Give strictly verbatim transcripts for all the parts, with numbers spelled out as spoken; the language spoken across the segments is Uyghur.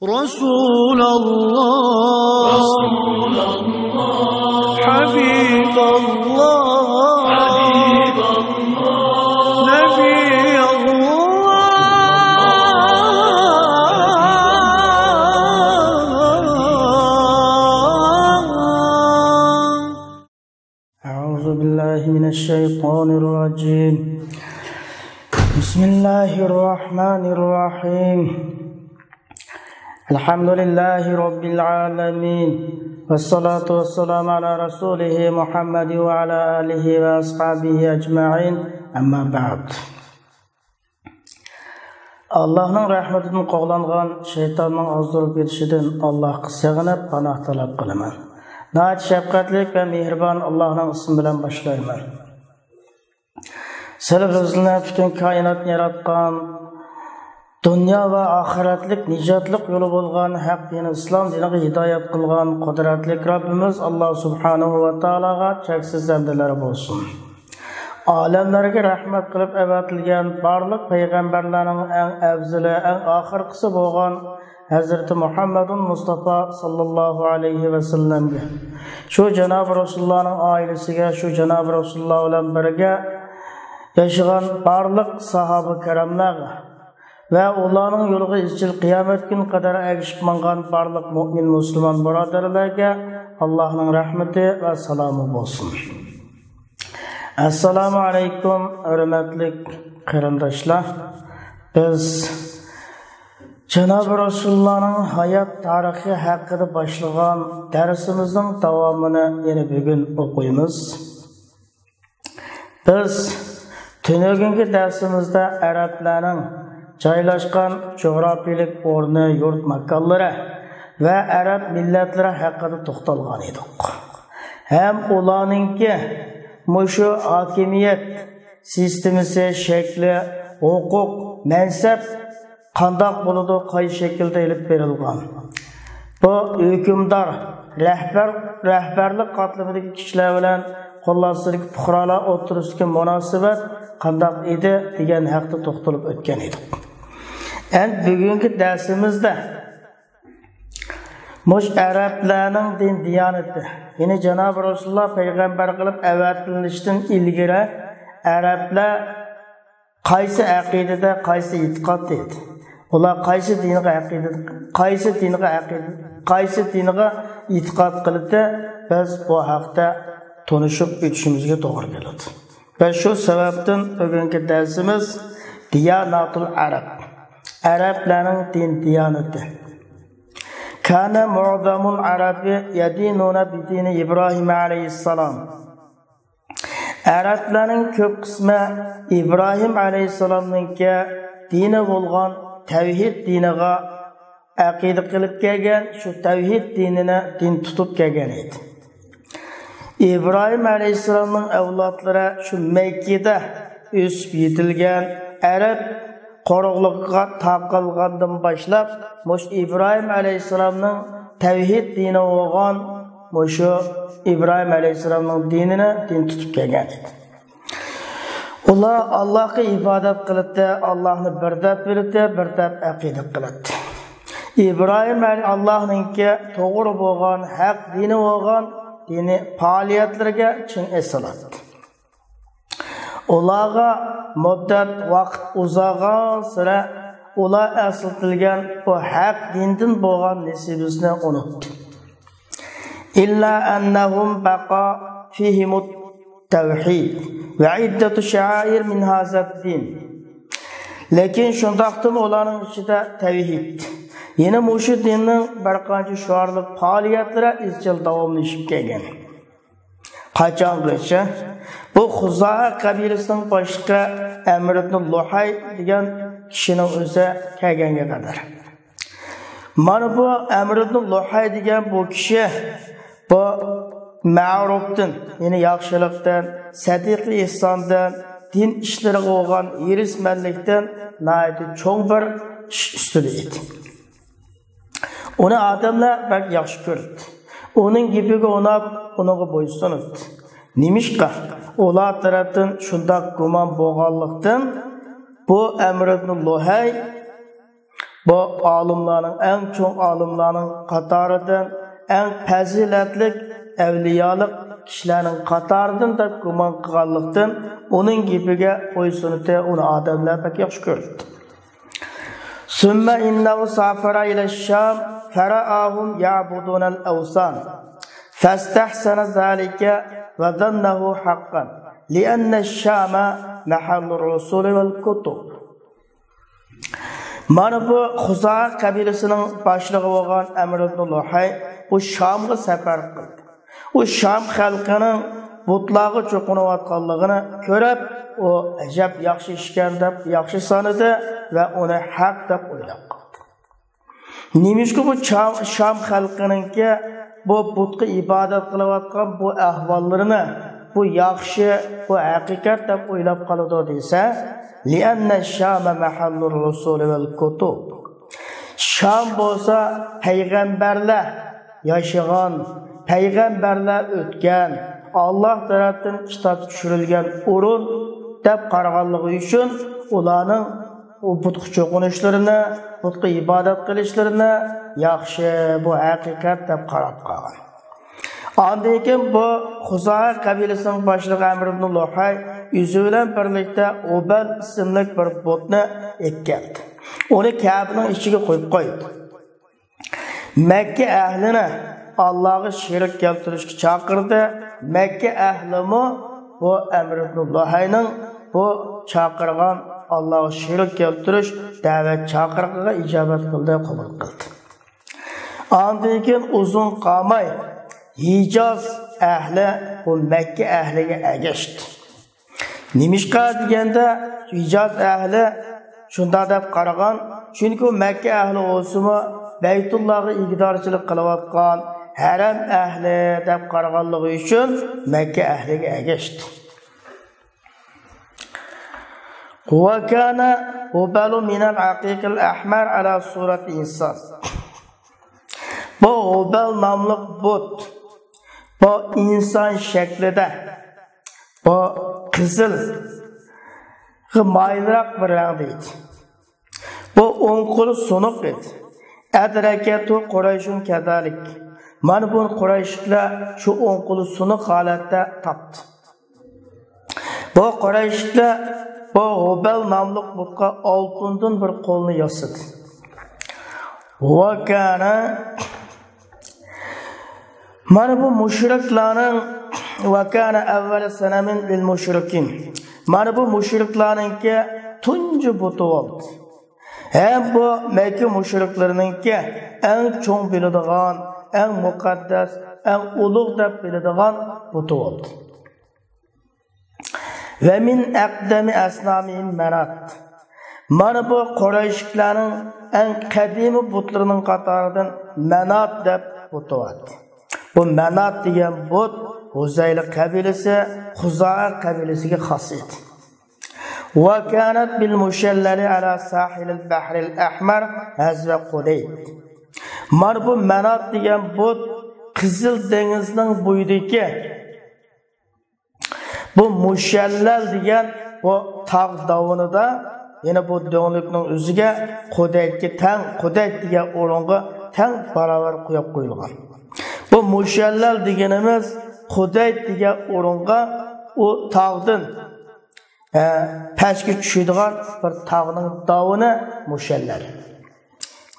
رسول الله، حبيب الله، نبي الله. أعوذ بالله من الشيطان الرجيم. بسم الله الرحمن الرحيم. الحمد لله رب العالمين. والصلاة والسلام على رسوله محمد وعلى آله وأصحابه أجمعين. أما بعد. ئاللاھنىڭ رەھمىتىدىن قوغلانغان، شەيتاننىڭ ئازدۇرۇپ كېتىشىدىن ئاللاھقا سېغىنىپ پاناھ تەلەپ قىلىمەن. ناھايىتى شەپقەتلىك ۋە مېھرىبان ئاللاھنىڭ ئىسمى بىلەن باشلايمەن. سىلى بىزلەرنى پۈتۈن كائىناتنى ياراتقان، دۇنيا ۋە ئاخىرەتلىك نىجاتلىق يولى بولغان ھەق دىنى ئىسلام دىنىغا ھىدايەت قىلغان قۇدرەتلىك رەببىمىز ئاللا سۇبھانەھۇ ۋە تائالاغا چەكسىز ھەمدلەر بولسۇن. ئالەملەرگە رەھمەت قىلىپ ئەۋەتىلگەن بارلىق پەيغەمبەرلەرنىڭ ئەڭ ئەۋزىلى، ئەڭ ئاخىرقىسى بولغان ھەزرىتى مۇھەممەدۇن مۇستافا ساللاللاھۇ ئەلەيھى ۋەسەللەمگە، شۇ جانابى رەسۇلۇللانىڭ ئائىلىسىگە، شۇ جانابى رەسۇلۇللا بىلەن بىرگە ياشىغان بارلىق ساھابە كىراملارغا ۋە ئۇلارنىڭ يولىغا ئىزچىل قىيامەت كۈنى قەدەر ئەگىشىپ ماڭغان بارلىق مۆمىن مۇسۇلمان بۇرادەرلەرگە ئاللاھنىڭ رەھمىتى ۋە سالامى بولسۇن. ئەسسالامۇ ئەلەيكۇم، ھۆرمەتلىك قېرىنداشلار. بىز جانابى رەسۇلۇللانىڭ ھايات تارىخى ھەققىدە باشلىغان دەرسىمىزنىڭ داۋامىنى يەنە بۈگۈن ئوقۇيمىز. بىز تۈنۈگۈنكى دەرسىمىزدە ئەرەبلەرنىڭ جايلاشقان جۇغراپىيىلىك ئورنى، يۇرت ماكانلىرى ۋە ئەرەب مىللەتلىرى ھەققىدە توختالغان ئىدۇق. ھەم ئۇلارنىڭكى مۇشۇ ھاكىمىيەت سىستېمىسى، شەكلى، ھوقۇق، مەنسەپ قانداق بولىدۇ، قايسى شەكىلدە ئېلىپ بېرىلغان؟ بۇ ھۆكۈمدار، رەھبەر، رەھبەرلىك قاتلىمىدىكى كىشىلەر بىلەن قول ئاستىدىكى پۇقرالار ئوتتۇرىسىدىكى مۇناسىۋەت قانداق ئىدى دېگەن ھەقتە توختىلىپ ئۆتكەن ئىدۇق. ئەمدى بۈگۈنكى دەرسىمىزدە مۇشۇ ئەرەبلەرنىڭ دىن دىيانىتى، يەنى جانابى رەسۇلۇللا پەيغەمبەر قىلىپ ئەۋەتىلىشتىن ئىلگىرى ئەرەبلەر قايسى ئەقىدىدە، قايسى ئېتىقادتا ئىدى؟ ئۇلار قايسى دىنغا ئەقىدە، قايسى دىنغا ئەقىدە، قايسى دىنغا ئېتىقاد قىلىدۇ؟ بىز بۇ ھەقتە تونۇشۇپ ئۆتۈشىمىزگە توغرا كېلىدۇ. ۋە شۇ سەۋەبتىن بۈگۈنكى دەرسىمىز دىياناتۇل ئەرەب، ئەرەبلەرنىڭ دىن دىيانىتى. كان معظم العرب يدينون بدين إبراهيم عليه السلام. ئەرەبلەرنىڭ كۆپ قىسمى ئىبراھىم ئەلەيھىسسالامنىڭكى دىنى بولغان تەۋھىد دىنىغا ئەقىدە قىلىپ كەلگەن، شۇ تەۋھىد دىنىنى دىن تۇتۇپ كەلگەن ئىدى. ئىبراھىم ئەلەيھىسسالامنىڭ ئەۋلادلىرى شۇ مەككىدە ئۆسۈپ يېتىلگەن، ئەرەب قۇرۇقلۇقىغا تاقالغاندىن باشلاپ، مۇشۇ ئىبراھىم ئەلەيھىسسالامنىڭ تەۋھىد دىنى بولغان، مۇشۇ ئىبراھىم ئەلەيھىسسالامنىڭ دىنىنى دىن تۇتۇپ كەلگەن ئىدى. ئۇلار ئاللاھقا ئىبادەت قىلاتتى، ئاللاھنى بىر دەپ بىلەتتى، بىر دەپ ئەقىدە قىلاتتى. ئىبراھىم ئەلەي-، ئاللاھنىڭكى توغرا بولغان، ھەق دىنى بولغان دىنىي پائالىيەتلىرىگە چىڭ ئېسىلاتتى. ئۇلارغا مۇددەت ۋاقىت ئۇزارغانسېرى ئۇلار ئەسلىتىلگەن بۇ ھەق دىندىن بولغان نېسىۋىسىنى ئۇنتۇدى. إلا أنهم بقى فيهم التوحيد وعدة شعائر من هذا الدين. لېكىن شۇنداقتىمۇ ئۇلارنىڭ ئىچىدە تەۋھىد، يەنە مۇشۇ دىننىڭ بىر قانچە شوئارلىق پائالىيەتلىرى ئىزچىل داۋاملىشىپ كەلگەن. قاچانغىچە؟ بۇ خۇزائە قەبىلىسىنىڭ باشلىقى ئەمر ئىبنى لۇھەي دېگەن كىشىنىڭ ئۆزى كەلگەنگە قەدەر. مانا بۇ ئەمر ئىبنى لۇھەي دېگەن بۇ كىشى بۇ مەرۇپتىن، يەنى ياخشىلىقتىن، سەدىقە ئېھساندىن، دىن ئىشلىرىغا بولغان ھېرىسمەنلىكتىن ناھايىتى چوڭ بىر ئىش ئۈستىدە ئىدى. ئۇنى ئادەملەر بەك ياخشى كۆرىدۇ. ئۇنىڭ گېپىگە ئۇناپ، ئۇنىڭغا بويسۇنىدۇ. نېمىشقا؟ ئۇلار تەرەپتىن شۇنداق گۇمان بولغانلىقتىن، بۇ ئەمر ئىبنى لۇھەي بۇ ئالىملارنىڭ، ئەڭ چوڭ ئالىملارنىڭ قاتارىدىن، ئەڭ پەزىلەتلىك ئەۋلىيالىق كىشىلەرنىڭ قاتارىدىن دەپ گۇمان قىلغانلىقتىن، ئۇنىڭ گېپىگە بويسۇنۇپتۇ، ئۇنى ئادەملەر بەك ياخشى كۆرۈپتۇ. ثم إنه سافر إلى الشام فرآهم يعبدون الأوثان فاستحسن ذلك وظنه حقا لأن الشام محل الرسل والكتب. مانا بۇ خۇزائە قەبىلىسىنىڭ باشلىقى بولغان ئەمر ئىبن لۇھەي بۇ شامغا سەپەر قىلدى. ئۇ شام خەلقىنىڭ بۇتلارغا چوقۇنۇۋاتقانلىقىنى كۆرۈپ، ئۇ ئەجەب ياخشى ئىشكەن دەپ ياخشى سانىدى ۋە ئۇنى ھەق دەپ ئويلاپ قالدى. نېمىشقا بۇ چا-، شام خەلقىنىڭكى بۇ بۇتقا ئىبادەت قىلىۋاتقان بۇ ئەھۋاللىرىنى بۇ ياخشى، بۇ ھەقىقەت دەپ ئويلاپ قالىدۇ دېسە، لأن الشام محل الرسل والكتب. شام بولسا پەيغەمبەرلەر ياشىغان، پەيغەمبەرلەر ئۆتكەن، ئاللاھ تەرەپتىن كىتاب چۈشۈرۈلگەن ئورۇن دەپ قارىغانلىقى ئۈچۈن، ئۇلارنىڭ ئۇ بۇتقا چوقۇنۇشلىرىنى، بۇتقا ئىبادەت قىلىشلىرىنى ياخشى، بۇ ھەقىقەت دەپ قاراپ قالغان. ئاندىن كېيىن بۇ خۇزائە قەبىلىسىنىڭ باشلىقى ئەمر ئىبن لۇھەي ئۆزى بىلەن بىرلىكتە ھۇبەل ئىسىملىك بىر بۇتنى ئېلىپ كەلدى. ئۇنى كەبىنىڭ ئىچىگە قويۇپ قويدى. مەككە ئەھلىنى ئاللاھقا شېرىك كەلتۈرۈشكە چاقىردى. مەككە ئەھلىمۇ بۇ ئەمر ئىبن لۇھەينىڭ بۇ چاقىرغان ئاللاھقا شېرىك كەلتۈرۈش دەۋەت چاقىرىقىغا ئىجابەت قىلدى، قوبۇل قىلدى. ئاندىن كېيىن ئۇزۇن قالماي ھىجاز ئەھلى بۇ مەككە ئەھلىگە ئەگەشتى. نېمىشقا دېگەندە، ھىجاز ئەھلى شۇنداق دەپ قارىغان، چۈنكى ئۇ مەككە ئەھلى بولسىمۇ، بەيتۇللاھقا ئىگىدارچىلىق قىلىۋاتقان ھەرەم ئەھلى دەپ قارىغانلىقى ئۈچۈن مەككە ئەھلىگە ئەگەشتى. وكان هبل من العقيق الأحمر على صورة إنسان. بۇ ھۇبەل ناملىق بۇت، بۇ ئىنسان شەكلىدە، بۇ قىزىلغا مايىلراق بىر رەڭدە ئىدى. بۇ ئوڭ قولى سۇنۇق ئىدى. أدركته قريش كذلك. مانا بۇنى قۇرەيشلىكلەر شۇ ئوڭ قولى سۇنۇق ھالەتتە تاپتى. بۇ قۇرەيشلىكلەر بۇ ھۇبەل ناملىق بۇتقا ئالتۇندىن بىر قولنى ياسىدى. وكان، مانا بۇ مۇشرىكلارنىڭ، وكان أول صنم للمشركين. مانا بۇ مۇشرىكلارنىڭكى تۇنجى بۇتى بولدى. ھەم بۇ مەككە مۇشرىكلىرىنىڭكى ئەڭ چوڭ بىلىدىغان، ئەڭ مۇقەددەس، ئەڭ ئۇلۇغ دەپ بىلىدىغان بۇتى بولدى. ومن أقدم أصنامهم منات. مانا بۇ قۇرەيشلىكلەرنىڭ ئەڭ قەدىمىي بۇتلىرىنىڭ قاتارىدىن مەنات دەپ بۇتى بار. بۇ مەنات دېگەن بۇت ھۇزەيلە قەبىلىسى، خۇزائە قەبىلىسىگە خاس ئىدى. وكانت بالمشلل على ساحل البحر الأحمر حذو قديد. مانا بۇ مەنات دېگەن بۇت قىزىل دېڭىزنىڭ بويىدىكى بۇ مۇشەللەل دېگەن بۇ تاغ داۋىنىدا، يەنە بۇ دۆڭلۈكنىڭ ئۆزىگە قۇدەيتكە تەڭ، قۇدەيت دېگەن ئورۇنغا تەڭ باراۋەر قويۇپ قويۇلغان. بۇ مۇشەللەل دېگىنىمىز قۇدەيت دېگەن ئورۇنغا ئۇ تاغدىن، ئە، پەسكە چۈشىدىغان بىر تاغنىڭ داۋىنى مۇشەللەل.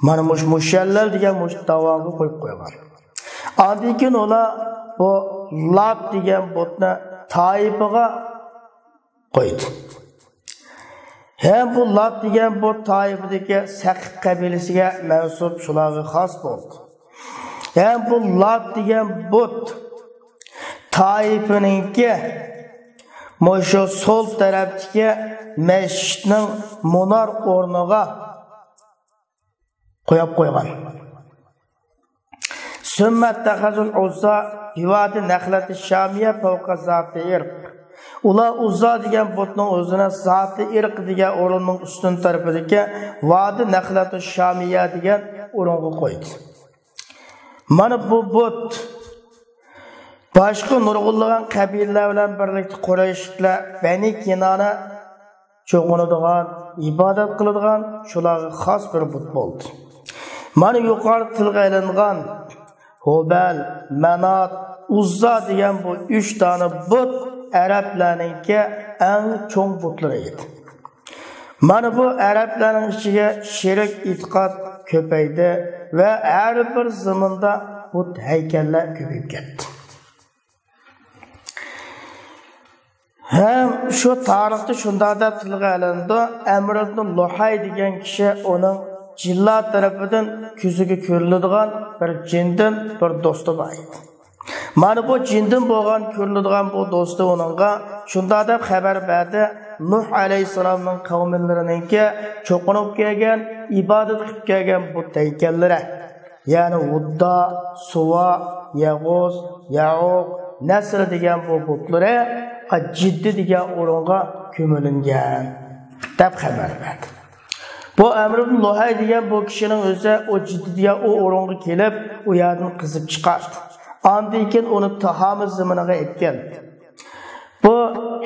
مانا مۇشۇ مۇشەللەل دېگەن مۇشۇ داۋانغا قويۇپ قويغان. ئاندىن كېيىن ئۇلار بۇ لات دېگەن بۇتنى تائىپىغا قويدى. ھەم بۇ لات دېگەن بۇت تائىپىدىكى سەقىف قەبىلىسىگە مەنسۇپ، شۇلارغا خاس بولدى. ھەم بۇ لات دېگەن بۇت تائىپىنىڭكى مۇشۇ سول تەرەپتىكى مەسچىتنىڭ مۇنار ئورنىغا قويۇپ قويغان. ثم اتخذوا العزى بوادي النخلة الشامية فوق ذات عرق. ئۇلار ئۇززا دېگەن بۇتنىڭ ئۆزىنى زاتى ئىرق دېگەن ئورۇننىڭ ئۈستۈن تەرىپىدىكى ۋادى نەخلەتۇ شامىيە دېگەن ئورۇنغا قويدى. مانا بۇ بۇت باشقا نۇرغۇنلىغان قەبىلىلەر بىلەن بىرلىكتە قۇرەيشلىكلەر بەنى كىنانە چوقۇنىدىغان، ئىبادەت قىلىدىغان شۇلارغا خاس بىر بۇت بولدى. مانا يۇقىرىدا تىلغا ئېلىنغان ھۇبەل، مانات، ئۇززا دېگەن بۇ ئۈچ دانە بۇت ئەرەبلەرنىڭكى ئەڭ چوڭ بۇتلىرى ئىدى. مانا بۇ ئەرەبلەرنىڭ ئىچىگە شېرىك ئېتىقاد كۆپەيدى ۋە ھەر بىر زېمىندا بۇت ھەيكەللەر كۆپىيىپ كەتتى. ھەم شۇ تارىختا شۇنداق دەپ تىلغا ئېلىنىدۇ، ئەمر ئىبن لۇھەي دېگەن كىشى ئۇنىڭ جىنلار تەرىپىدىن كۆزىگە كۆرۈلىدىغان بىر جىندىن بىر دوستى بار ئىدى. مانا بۇ جىندىن بولغان كۆرۈلىدىغان بۇ دوستى ئۇنىڭغا شۇنداق دەپ خەۋەر بەردى، نۇھ ئەلەيھىسسالامنىڭ قەۋملىرىنىڭكى چوقۇنۇپ كەلگەن، ئىبادەت قىلىپ كەلگەن بۇت ھەيكەللىرى، يەنى ۋۇددا، سۇۋا، يەغۇز، يەئۇق، نەسر دېگەن بۇ بۇتلىرى جىددە دېگەن ئورۇنغا كۆمۈلۈنگەن دەپ خەۋەر بەردى. بۇ ئەمر ئىبن لۇھەي دېگەن بۇ كىشىنىڭ ئۆزى ئۇ جىددە دېگەن ئۇ ئورۇنغا كېلىپ، ئۇ يەردىن قېزىپ چىقاتتى. ئاندىن كېيىن ئۇنى تىھامە زېمىنىغا ئېلىپ كەلدى. بۇ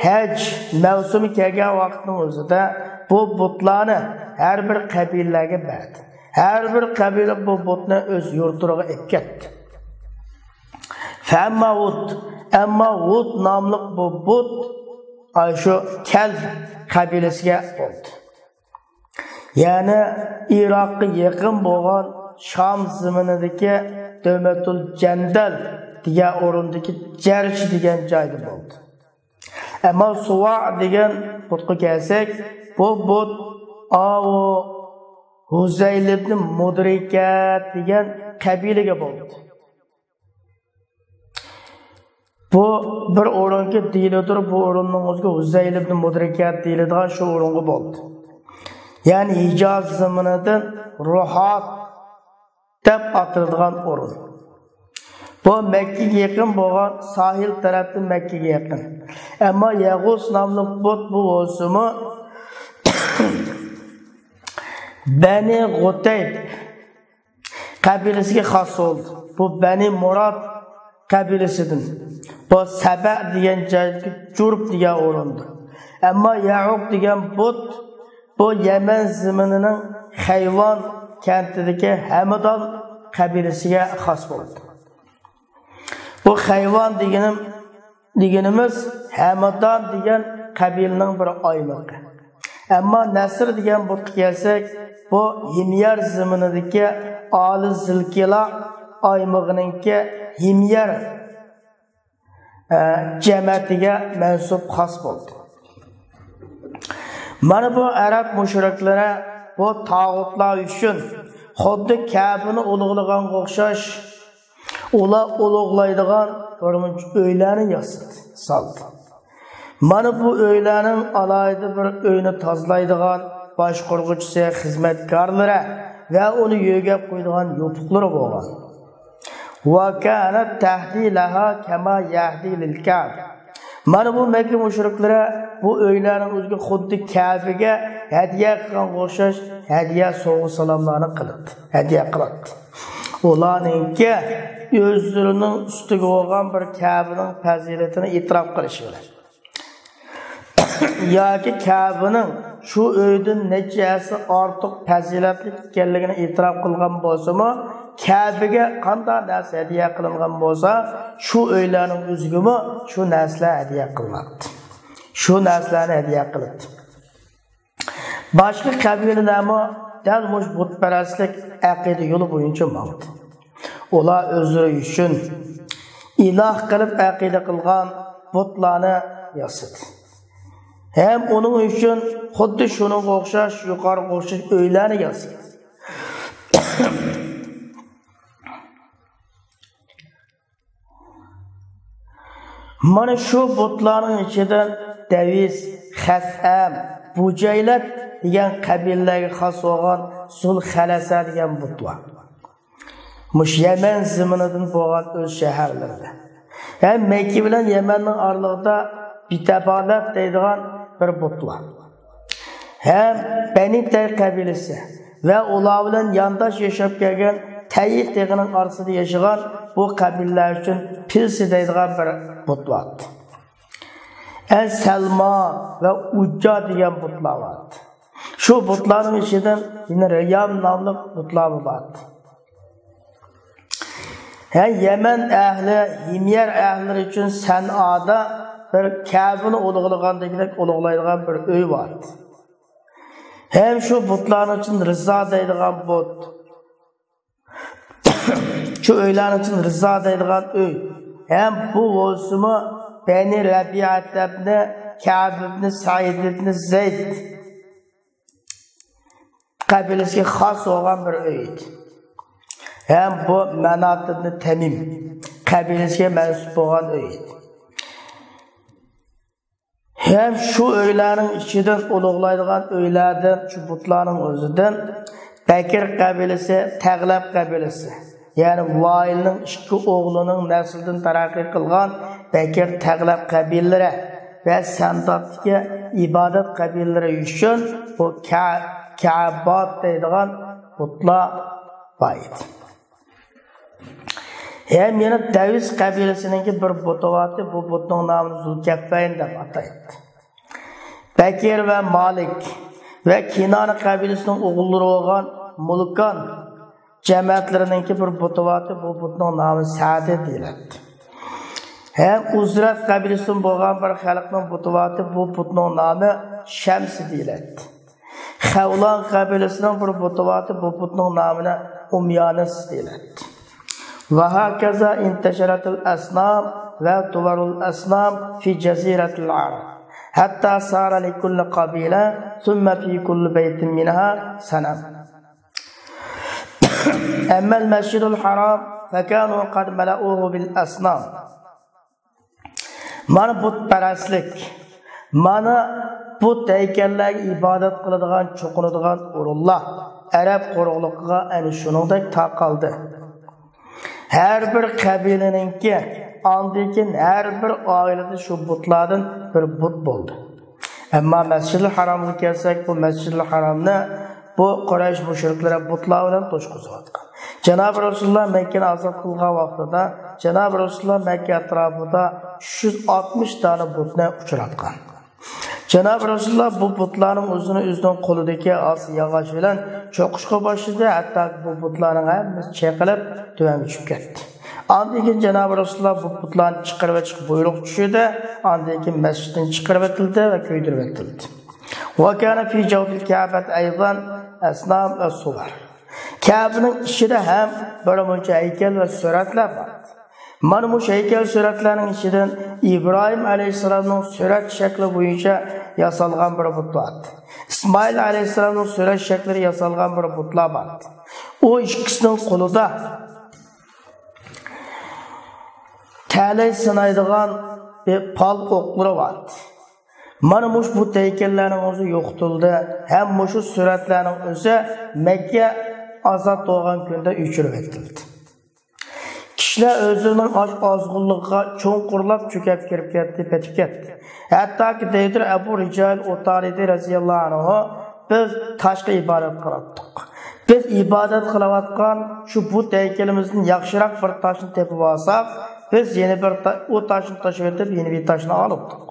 ھەج مەۋسۇمى كەلگەن ۋاقىتنىڭ ئۆزىدە بۇ بۇتلارنى ھەر بىر قەبىلىلەرگە بەردى. ھەر بىر قەبىلە بۇ بۇتنى ئۆز يۇرتلىرىغا ئېلىپ كەتتى. فەمما ۋۇد، ئەمما ۋۇد ناملىق بۇ بۇت ئاشۇ كەلب قەبىلىسىگە بولدى. يەنى ئىراققا يېقىن بولغان شام زېمىنىدىكى دۆمەتۇل جەندەل دېگەن ئورۇندىكى جەرشى دېگەن جايدا بولدى. ئەمما سۇۋا دېگەن بۇتقا كەلسەك، بۇ بۇت ئاۋۇ ھۇزەيل ئىبنى مۇدرىكەت دېگەن قەبىلىگە بولدى. بۇ بىر ئورۇنكى دېيىلىدۇ، بۇ ئورۇننىڭ ئۆزىگە ھۇزەيل ئىبنى مۇدرىكەت دېيىلىدىغان شۇ ئورۇنغا بولدى. يەنى ھىجاز زېمىنىدىن روھات دەپ ئاتىلىدىغان ئورۇن. بۇ مەككىگە يېقىن بولغان، ساھىل تەرەپتىن مەككىگە يېقىن. ئەمما يەغۇس ناملىق بۇت بۇ بولسىمۇ، بەنى غۇتەيب قەبىلىسىگە خاس بولدى. بۇ بەنى مۇراد قەبىلىسىدىن. بۇ سەبە دېگەن جايدىكى جۇرپ دېگەن ئورۇندۇر. ئەمما يەئۇق دېگەن بۇت بۇ يەمەن زېمىنىنىڭ خەيۋان كەنتىدىكى ھەمدان قەبىلىسىگە خاس بولدى. بۇ خەيۋان دېگىنىم، دېگىنىمىز ھەمدان دېگەن قەبىلىنىڭ بىر ئايمىقى. ئەمما نەسر دېگەن بۇتقا كەلسەك، بۇ ھىميار زېمىنىدىكى ئالى زىلكىلا ئايمىقىنىڭكى ھىميار ئە، جەمەتىگە مەنسۇپ خاس بولدى. مانا بۇ ئەرەب مۇشرىكلىرى بۇ تاغۇتلار ئۈچۈن خۇددى كەبىنى ئۇلۇغلىغانغا ئوخشاش، ئۇلار ئۇلۇغلايدىغان بىرمۇنچە ئۆيلەرنى ياسىدى، سالدى. مانا بۇ ئۆيلەرنىڭ ئالاھىدە بىر ئۆينى تازىلايدىغان باشقۇرغۇچىسى، خىزمەتكارلىرى ۋە ئۇنى يۆگەپ قويىدىغان يوپۇقلىرى بولغان. ۋە كانەت تەھدى لەھا كەما يەھدى لىل كەبە. مانا بۇ مەككە مۇشرىكلىرى بۇ ئۆيلەرنىڭ ئۆزىگە خۇددى كەبىگە ھەدىيە قىلغانغا ئوخشاش ھەدىيە، سوۋغا سالاملارنى قىلاتتى، ھەدىيە قىلاتتى. ئۇلارنىڭكى ئۆزلىرىنىڭ ئۈستىگە بولغان بىر كەبىنىڭ پەزىلىتىنى ئېتىراپ قىلىشى بىلەن. ياكى كەبىنىڭ شۇ ئۆيدىن نەچچە ھەسسە ئارتۇق پەزىلەتلىك ئىكەنلىكىنى ئېتىراپ قىلغان بولسىمۇ، كەبىگە قانداق نەرسە ھەدىيە قىلىنغان بولسا، شۇ ئۆيلەرنىڭ ئۆزىگىمۇ شۇ نەرسىلەر ھەدىيە قىلىناتتى. شۇ نەرسىلەرنى ھەدىيە قىلاتتى. باشقا قەبىلىلەرمۇ دەل مۇشۇ بۇتپەرەسلىك ئەقىدە يولى بويىچە ماڭدى. ئۇلار ئۆزلىرى ئۈچۈن ئىلاھ قىلىپ ئەقىدە قىلغان بۇتلارنى ياسىدى. ھەم ئۇنىڭ ئۈچۈن خۇددى شۇنىڭغا ئوخشاش، يۇقىرىغا ئوخشاش ئۆيلەرنى ياسىدى. مانا شۇ بۇتلارنىڭ ئىچىدىن دەۋىس، خەسئەم، بۇجەيلەت دېگەن قەبىلىلەرگە خاس بولغان زۇلخەلەسە دېگەن بۇت بار. مۇشۇ يەمەن زېمىنىدىن بولغان ئۆز شەھەرلىرىدە. ھەم مەككە بىلەن يەمەننىڭ ئارىلىقىدا بىتەبالەت دەيدىغان بىر بۇت بار. ھەم بەنى تەي قەبىلىسى ۋە ئۇلار بىلەن يانداش ياشاپ كەلگەن تەيى تېغىنىڭ ئارىسىدا ياشىغان بۇ قەبىلىلەر ئۈچۈن پىلسى دەيدىغان بىر بۇت بار. ئەن سەلما ۋە ئۇججا دېگەن بۇتلار بار. شۇ بۇتلارنىڭ ئىچىدىن يەنە رىيام ناملىق بۇتلار بار. ھە، يەمەن ئەھلى، ھىميەر ئەھلىلىرى ئۈچۈن سەنئادا بىر كەبىنى ئۇلۇغلىغاندەك ئۇلۇغلايدىغان بىر ئۆي بار. ھەم شۇ بۇتلارنىڭ ئىچىدىن رىزا دەيدىغان بۇت. شۇ ئۆيلەرنىڭ ئىچىدىن رىزا دەيدىغان ئۆي. ھەم بۇ بولسىمۇ بەنى رەبىئەت ئىبنى كەب ئىبنى سەئىد ئىبنى زەيد قەبىلىسىگە خاس بولغان بىر ئۆي ئىدى. ھەم بۇ مەنات ئىبنى تەمىم قەبىلىسىگە مەنسۇپ بولغان ئۆي ئىدى. ھەم شۇ ئۆيلەرنىڭ ئىچىدىن ئۇلۇغلايدىغان ئۆيلەردىن شۇ بۇتلارنىڭ ئۆزىدىن بەكر قەبىلىسى، تەغلەب قەبىلىسى، يەنى ۋائىلنىڭ ئىككى ئوغلىنىڭ نەسلىدىن تەرەققىي قىلغان بەكر، تەغلەب قەبىلىلىرى ۋە سەنداتتىكى ئىبادەت قەبىلىلىرى ئۈچۈن بۇ كە-، كەبات دەيدىغان بۇتلار بار ئىدى. ھەم يەنە دەۋس قەبىلىسىنىڭكى بىر بۇتى بارتى، بۇ بۇتنىڭ نامىنى زۇلكەففەين دەپ ئاتايتتى. بەكىر ۋە مالىك ۋە كىنانە قەبىلىسىنىڭ ئوغۇللىرى بولغان مۇلكان جەمەتلىرىنىڭكى بىر بۇتى بارتى، بۇ بۇتنىڭ نامى سەدى دېيىلەتتى. ھەم ئۇزرەت قەبىلىسىدىن بولغان بىر خەلقنىڭ بۇتى بارتى، بۇ بۇتنىڭ نامى شەمسى دېيىلەتتى. خەۋلان قەبىلىسىنىڭ بىر بۇتى بارتى، بۇ بۇتنىڭ نامىنى ئۇميانىس دېيىلەتتى. وهكذا انتشرت الأصنام وتور الأصنام في جزيرة العرب، حتى صار لكل قبيلة ثم في كل بيت منها صنم. أما المسجد الحرام فكانوا قد ملؤوه بالأصنام. مانا بۇتپەرەسلىك، مانا بۇت ھەيكەللەرگە ئىبادەت قىلىدىغان، چوقۇنىدىغان ئورۇنلار ئەرەب قۇرۇقلۇقىغا ئەنە شۇنىڭدەك تارقالدى. ھەر بىر قەبىلىنىڭكى، ئاندىن كېيىن ھەر بىر ئائىلىدە شۇ بۇتلاردىن بىر بۇت بولدى. ئەمما مەسجىدىل ھارامغا كەلسەك، بۇ مەسجىدىل ھارامنى بۇ قۇرەيش مۇشرىكلىرى بۇتلار بىلەن توشقۇزۇۋاتقان. جانابى رەسۇلۇللا مەككىنى ئازاد قىلغان ۋاقتىدا جانابى رەسۇلۇللا مەككە ئەتراپىدا ئۈچ يۈز ئاتمىش دانە بۇتنى ئۇچراتقان. جانابى رەسۇلۇللا بۇ بۇتلارنىڭ ئۆزىنى ئۆزىنىڭ قولىدىكى ئاز ياغاچ بىلەن چوقۇشقا باشلىدى، ھەتتا بۇ بۇتلارنىڭ ھەممىسى چېقىلىپ تۆۋەنگە چۈشۈپ كەتتى. ئاندىن كېيىن جانابى رەسۇلۇللا بۇ بۇتلارنى چىقىرىۋېتىشقا بۇيرۇق چۈشۈردى. ئاندىن كېيىن مەسچىتتىن چىقىرىۋېتىلدى ۋە كۆيدۈرۈۋېتىلدى. وكان في جوف الكعبة أيضا أصنام وصور. كەبىنىڭ ئىچىدە ھەم بىر مۇنچە ھەيكەل ۋە سۈرەتلەر بار. مانا مۇشۇ ھەيكەل سۈرەتلەرنىڭ ئىچىدىن ئىبراھىم ئەلەيھىسسالامنىڭ سۈرەت شەكلى بويىچە ياسالغان بىر بۇت بار. ئىسمائىل ئەلەيھىسسالامنىڭ سۈرەت شەكلىدە ياسالغان بىر بۇتلار بار. ئۇ ئىككىسىنىڭ قولىدا تەلەي سىنايدىغان بىر پال ئوقلىرى بار. مانا مۇشۇ بۇت ھەيكەللەرنىڭ ئۆزى يوقىتىلدى ھەم مۇشۇ سۈرەتلەرنىڭ ئۆزى مەككە ئازاد بولغان كۈندە ئۆچۈرۈۋېتىلدى. كىشىلەر ئۆزلىرىنىڭ ئاز-، ئازغۇنلۇقىغا چوڭقۇرلاپ چۆكۈپ كىرىپ كەتتى، پېتىپ كەتتى. ھەتتاكى دەيدۇ ئەبۇ رىجال ئوتارىدى رەزىياللاھۇ ئەنھۇ، بىز تاشقا ئىبادەت قىلاتتۇق. بىز ئىبادەت قىلىۋاتقان شۇ بۇت ھەيكىلىمىزدىن ياخشىراق بىر تاشنى تېپىپ ئالساق، بىز يەنە بىر تا-، ئۇ تاشنى تاشلىۋېتىپ، يەنە بىر تاشنى ئالاتتۇق.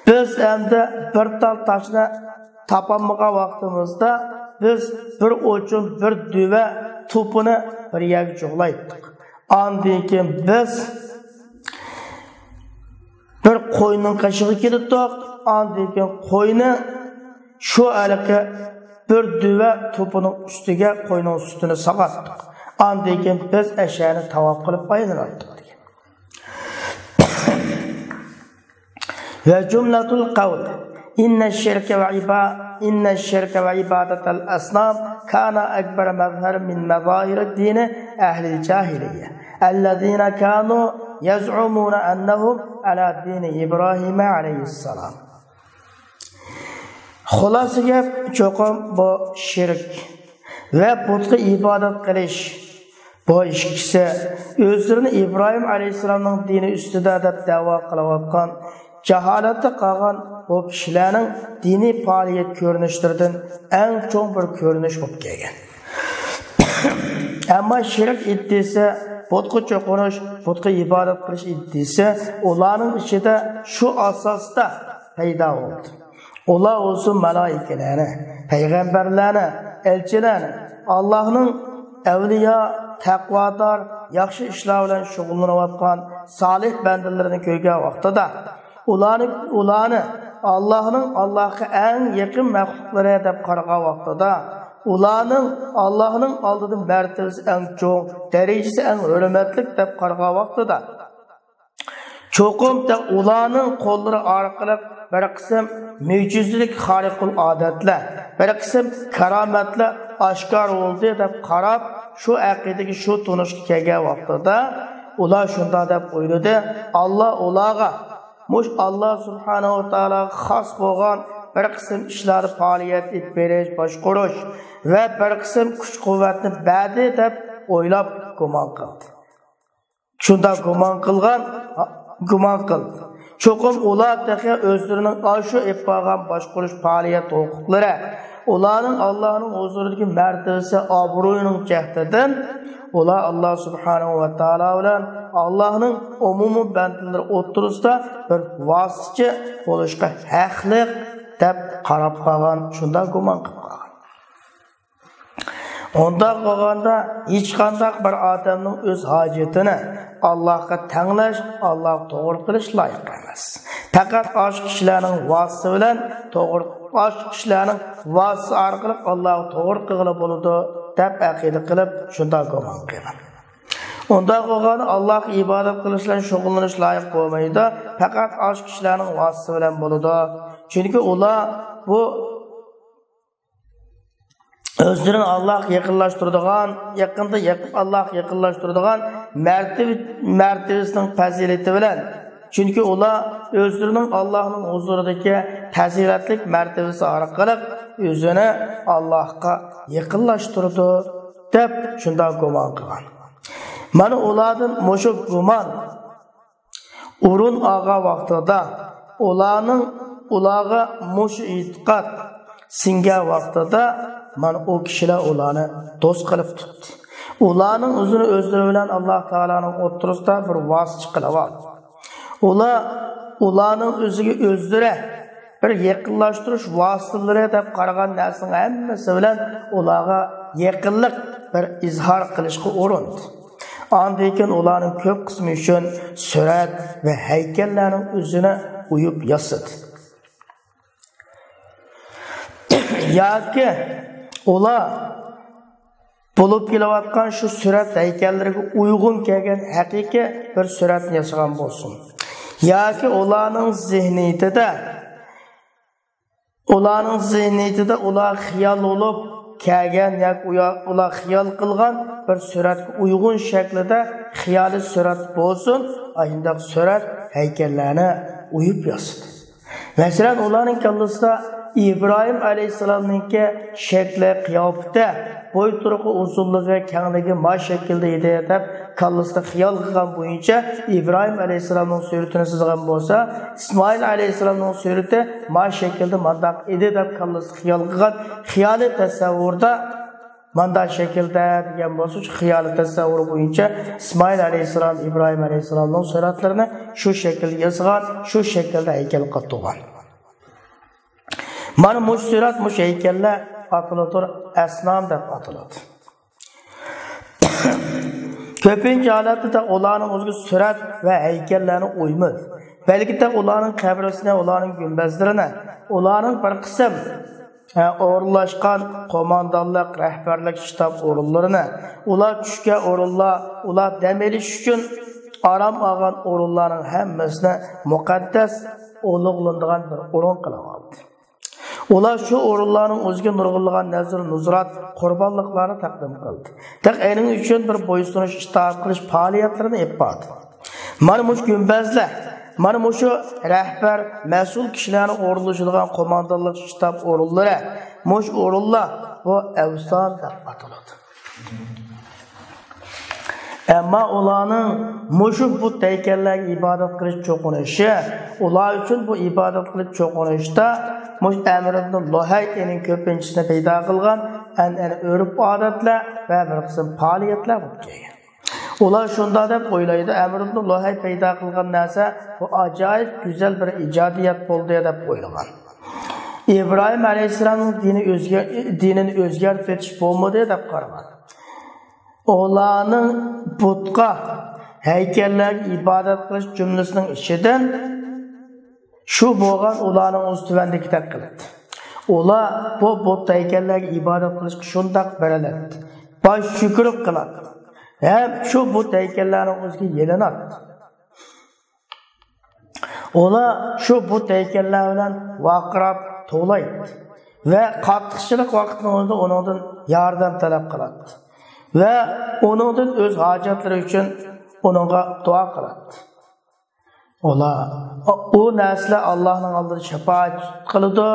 بىز ئەمدى بىر تال تاشنى تاپالمىغان ۋاقتىمىزدا، بىز بىر ئوچۇن، بىر دۈۋە توپىنى بىر يەرگە جۇغلايتتۇق. ئاندىن كېيىن بىز بىر قوينىڭ قېشىغا كېلىتتۇق. ئاندىن كېيىن قوينى شۇ ھېلىقى بىر دۈۋە توپىنىڭ ئۈستىگە قوينىڭ سۈتىنى ساغاتتۇق. ئاندىن كېيىن بىز ئەشەنى تاۋاپ قىلىپ ئايلىناتتۇق دېگەن. وجملة القول إن الشرك وعبا-، إن الشرك وعبادة الأصنام كان أكبر مظهر من مظاهر دين أهل الجاهلية الذين كانوا يزعمون أنهم على دين إبراهيم عليه السلام. خۇلاسە گەپ، چوقۇم بۇ شىرك ۋە بۇتقا ئىبادەت قىلىش، بۇ ئىككىسى ئۆزلىرىنى ئىبراھىم ئەلەيھىسسالامنىڭ دىنى ئۈستىدە دەپ دەۋا قىلىۋاتقان، جاھالەتتە قالغان بۇ كىشىلەرنىڭ دىنىي پائالىيەت كۆرۈنۈشلىرىدىن ئەڭ چوڭ بىر كۆرۈنۈش بولۇپ كەلگەن. ئەمما شىرك ئىددىسى بۇتقا چوقۇنۇش، بۇتقا ئىبادەت قىلىش ئىدىيىسى ئۇلارنىڭ ئىچىدە شۇ ئاساستا پەيدا بولدى. ئۇلار بولسا مالائىكىلەرنى، پەيغەمبەرلەرنى، ئەلچىلەرنى، ئاللاھنىڭ ئەۋلىيا، تەقۋادار، ياخشى ئىشلار بىلەن شۇغۇللىنىۋاتقان سالىھ بەندىلىرىنى كۆرگەن ۋاقتىدا، ئۇلارنى، ئۇلارنى ئاللاھنىڭ، ئاللاھقا ئەڭ يېقىن مەخلۇقلىرى دەپ قارىغان ۋاقتىدا، ئۇلارنىڭ ئاللاھنىڭ ئالدىدا مەرتىۋىسى ئەڭ چوڭ، دەرىجىسى ئەڭ ھۆرمەتلىك دەپ قارىغان ۋاقتىدا، چوقۇم تېخى ئۇلارنىڭ قوللىرى ئارقىلىق بىر قىسىم مۆجىزىلىك خارىقۇل ئادەتلەر، بىر قىسىم كارامەتلەر ئاشكارا بولدى دەپ قاراپ، شۇ ئەقىدىگە، شۇ تونۇشقا كەلگەن ۋاقتىدا، ئۇلار شۇنداق دەپ ئويلىدى، ئاللا ئۇلارغا مۇشۇ ئاللا سۇبھانەھۇ ۋە تائالاغا خاس بولغان بىر قىسىم ئىشلاردا پائالىيەت ئېلىپ بېرىش، باشقۇرۇش ۋە بىر قىسىم كۈچ-قۇۋۋەتنى بەردى دەپ ئويلاپ گۇمان قىلدى. شۇنداق گۇمان قىلغان، گۇمان قىلدى. چوقۇم ئۇلار تېخى ئۆزلىرىنىڭ ئاشۇ ئېلىپ بارغان باشقۇرۇش پائالىيەت ھوقۇقلىرى، ئۇلارنىڭ ئاللانىڭ ھۇزۇرىدىكى مەرتىۋىسى، ئابرۇيىنىڭ جەھىتىدىن ئۇلار ئاللا سۇبھانەھۇ ۋە تائالا بىلەن ئاللانىڭ ئومۇمىي بەندىلىرى ئوتتۇرىسىدا بىر ۋاسىتىچى بولۇشقا ھەقلىق دەپ قاراپ قالغان، شۇنداق گۇمان قىلىپ قالغان. ئۇنداق بولغاندا، ھېچقانداق بىر ئادەمنىڭ ئۆز ھاجىتىنى ئاللاھقا تەڭلەش، ئاللاھقا توغرا قىلىش لايىق ئەمەس. پەقەت ئاشۇ كىشىلەرنىڭ ۋاسىتىسى بىلەن توغرا، ئاشۇ كىشىلەرنىڭ ۋاسىتىسى ئارقىلىق ئاللاھقا توغرا قىلغىلى بولىدۇ، دەپ ئەقىدە قىلىپ، شۇنداق گۇمان قىلغان. ئۇنداق بولغاندا، ئاللاھقا ئىبادەت قىلىش بىلەن شۇغۇللىنىش لايىق بولمايدۇ، پەقەت ئاشۇ كىشىلەرنىڭ ۋاسىتىسى بىلەن بولىدۇ. چۈنكى ئۇلار بۇ ئۆزلىرىنى ئاللاھقا يېقىنلاشتۇرىدىغان، يېقىندا يېقىن، ئاللاھقا يېقىنلاشتۇرىدىغان مەرتىۋە، مەرتىۋىسىنىڭ پەزىلىتى بىلەن. چۈنكى ئۇلار ئۆزلىرىنىڭ ئاللاھنىڭ ھۇزۇرىدىكى پەزىلەتلىك مەرتىۋىسى ئارقىلىق ئۆزىنى ئاللاھقا يېقىنلاشتۇرىدۇ، دەپ شۇنداق گۇمان قىلغان. مانا ئۇلاردىن مۇشۇ گۇمان ئورۇن ئالغان ۋاقتىدا، ئۇلارنىڭ، ئۇلارغا مۇشۇ ئېتىقاد سىڭگەن ۋاقتىدا، مانا ئۇ كىشىلەر ئۇلارنى دوست قىلىپ تۇتتى. ئۇلارنىڭ ئۆزىنى ئۆزلىرى بىلەن ئاللاھ تائالانىڭ ئوتتۇرىسىدا بىر ۋاسىتە قىلىۋالدى. ئۇلار، ئۇلارنىڭ ئۆزىگە ئۆزلىرى بىر يېقىنلاشتۇرۇش ۋاسىتىلىرى دەپ قارىغان نەرسىنىڭ ھەممىسى بىلەن ئۇلارغا يېقىنلىق بىر ئىزھار قىلىشقا ئۇرۇندى. ئاندىن كېيىن ئۇلارنىڭ كۆپ قىسمى ئۈچۈن سۈرەت ۋە ھەيكەللەرنىڭ ئۆزىنى ئويۇپ ياسىدى. ياكى ئۇلار بولۇپ كېلىۋاتقان شۇ سۈرەت ھەيكەللىرىگە ئۇيغۇن كەلگەن ھەقىقىي بىر سۈرەتنى ياسىغان بولسۇن. ياكى ئۇلارنىڭ زېھنىيىتىدە، ئۇلارنىڭ زېھنىيىتىدە ئۇلار خىيال بولۇپ كەلگەن ياكى ئۇيا-، ئۇلار خىيال قىلغان بىر سۈرەتكە ئۇيغۇن شەكلىدە خىيالىي سۈرەت بولسۇن، ئاشۇنداق سۈرەت ھەيكەللەرنى ئويۇپ ياسىدى. مەسىلەن، ئۇلارنىڭ كاللىسىدا ئىبراھىم ئەلەيھىسسالامنىڭكى شەكلى، قىياپىتى، بوي تۇرقى، ئۇزۇنلۇقى، كەڭلىكى ما شەكىلدە ئىدى دەپ كاللىسىدا خىيال قىلغان بويىچە ئىبراھىم ئەلەيھىسسالامنىڭ سۈرىتىنى سىزغان بولسا، ئىسمائىل ئەلەيھىسسالامنىڭ سۈرىتى ما شەكىلدە مانداق ئىدى دەپ كاللىسىدا خىيال قىلغان خىيالىي تەسەۋۋۇردا مانداق شەكىلدە دېگەن بولسا، شۇ خىيالىي تەسەۋۋۇر بويىچە ئىسمائىل ئەلەيھىسسالام، ئىبراھىم ئەلەيھىسسالامنىڭ سۈرەتلىرىنى شۇ شەكىلدە ياسىغان، شۇ شەكىلدە ھەيكەل قاتتۇرغان. مانا مۇشۇ سۈرەت، مۇشۇ ھەيكەللەر ئاتىلىدۇ، ئەسنام دەپ ئاتىلىدۇ. كۆپىنچە ھالەتتە تەق ئۇلارنىڭ ئۆزىگە سۈرەت ۋە ھەيكەللەرنى ئويمىدى. بەلكى تەق ئۇلارنىڭ قەبرىسىنى، ئۇلارنىڭ گۈمبەزلىرىنى، ئۇلارنىڭ بىر قىسىم ھە، ئورۇنلاشقان قوماندانلىق، رەھبەرلىك شتاب ئورۇنلىرىنى، ئۇلار چۈشكەن ئورۇنلار، ئۇلار دەم ئېلىش ئۈچۈن ئارام ئالغان ئورۇنلارنىڭ ھەممىسىنى مۇقەددەس، ئۇلۇغلىنىدىغان بىر ئورۇن قىلىۋالدى. ئۇلار شۇ ئورۇنلارنىڭ ئۆزىگە نۇرغۇنلىغان نەزىر-نۇزرات، قۇربانلىقلارنى تەقدىم قىلدى. تەق ئېنىڭ ئۈچۈن بىر بويسۇنۇش، ئىتائەت قىلىش پائالىيەتلىرىنى ئېلىپ باردى. مانا مۇشۇ گۈمبەزلەر، مانا مۇشۇ رەھبەر، مەسئۇل كىشىلەرنىڭ ئورۇنلىشىدىغان قوماندانلىق شتاب ئورۇنلىرى، مۇشۇ ئورۇنلار بۇ ئەۋسان دەپ ئاتىلىدۇ. ئەمما ئۇلارنىڭ مۇشۇ بۇت ھەيكەللەرگە ئىبادەت قىلىش چوقۇنۇشى، ئۇلار ئۈچۈن بۇ ئىبادەت قىلىش چوقۇنۇشتا مۇشۇ ئەمر ئىبن لۇھەي ئېنىڭ كۆپىنچىسىنى پەيدا قىلغان ئەنئەنە، ئۆرپ-ئادەتلەر ۋە بىر قىسىم پائالىيەتلەر بولۇپ كەلگەن. ئۇلار شۇنداق دەپ ئويلايدۇ، ئەمر ئىبن لۇھەي پەيدا قىلغان نەرسە بۇ ئاجايىپ گۈزەل بىر ئىجادىيەت بولدى دەپ ئويلىغان. ئىبراھىم ئەلەيھىسسالامنىڭ دىنى ئۆزگە-، دىنىنى ئۆزگەرتىپ ئېتىش بولمىدى دەپ قارىغان. ئۇلارنىڭ بۇتقا، ھەيكەللەرگە ئىبادەت قىلىش جۈملىسىنىڭ ئىچىدىن شۇ بولغان ئۇلارنىڭ ئۆزى تۆۋەندىكىدەك قىلاتتى. ئۇلار بۇ بۇت ھەيكەللەرگە ئىبادەت قىلىشقا شۇنداق بېرىلەتتى. باش چۆكۈرۈپ قىلاتتى. ھەم شۇ بۇت ھەيكەللەرنىڭ ئۆزىگە يېلىناتتى. ئۇلار شۇ بۇت ھەيكەللەر بىلەن ۋارقىراپ توۋلايتتى ۋە قاتتىقچىلىق ۋاقتىنىڭ ئۆزىدە ئۇنىڭدىن ياردەم تەلەپ قىلاتتى ۋە ئۇنىڭدىن ئۆز ھاجەتلىرى ئۈچۈن ئۇنىڭغا دۇئا قىلاتتى. ئۇلار ئۇ نەرسىلەر ئاللاھنىڭ ئالدىدا شاپائەت قىلىدۇ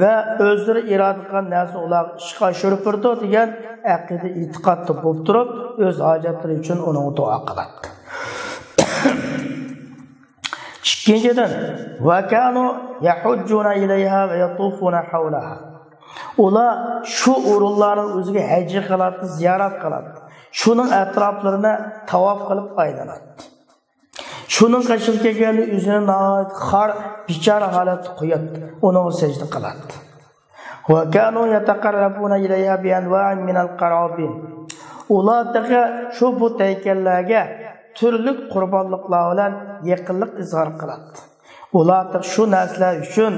ۋە ئۆزلىرى ئىرادە قىلغان نەرسىنى ئۇلارغا ئىشقا ئاشۇرۇپ بېرىدۇ دېگەن ئەقىدە ئېتىقادتا بولۇپ تۇرۇپ، ئۆز ھاجەتلىرى ئۈچۈن ئۇنىڭغا دۇئا قىلاتتى. ئىككىنچىدىن، ۋەكانۇ يەھۇججۇنە ئىلەيھا ۋە يەتۇفۇنە ھەۋلەھا. ئۇلار شۇ ئورۇنلارنىڭ ئۆزىگە ھەج قىلاتتى، زىيارەت قىلاتتى. شۇنىڭ ئەتراپلىرىنى تاۋاپ قىلىپ ئايلىناتتى. شۇنىڭ قېشىغا كەلگەندە ئۆزىنى ناھايىتى خار، بىچارە ھالەتتە قوياتتى، ئۇنىڭغا سەجدە قىلاتتى. ۋەكانۇ يەتەقەررەبۇنە ئىلەيھا بىئەنۋائىن مىنەل قەرابىن. ئۇلار تېخى شۇ بۇت ھەيكەللەرگە تۈرلۈك قۇربانلىقلار بىلەن يېقىنلىق ئىزھار قىلاتتى. ئۇلار تېخى شۇ نەرسىلەر ئۈچۈن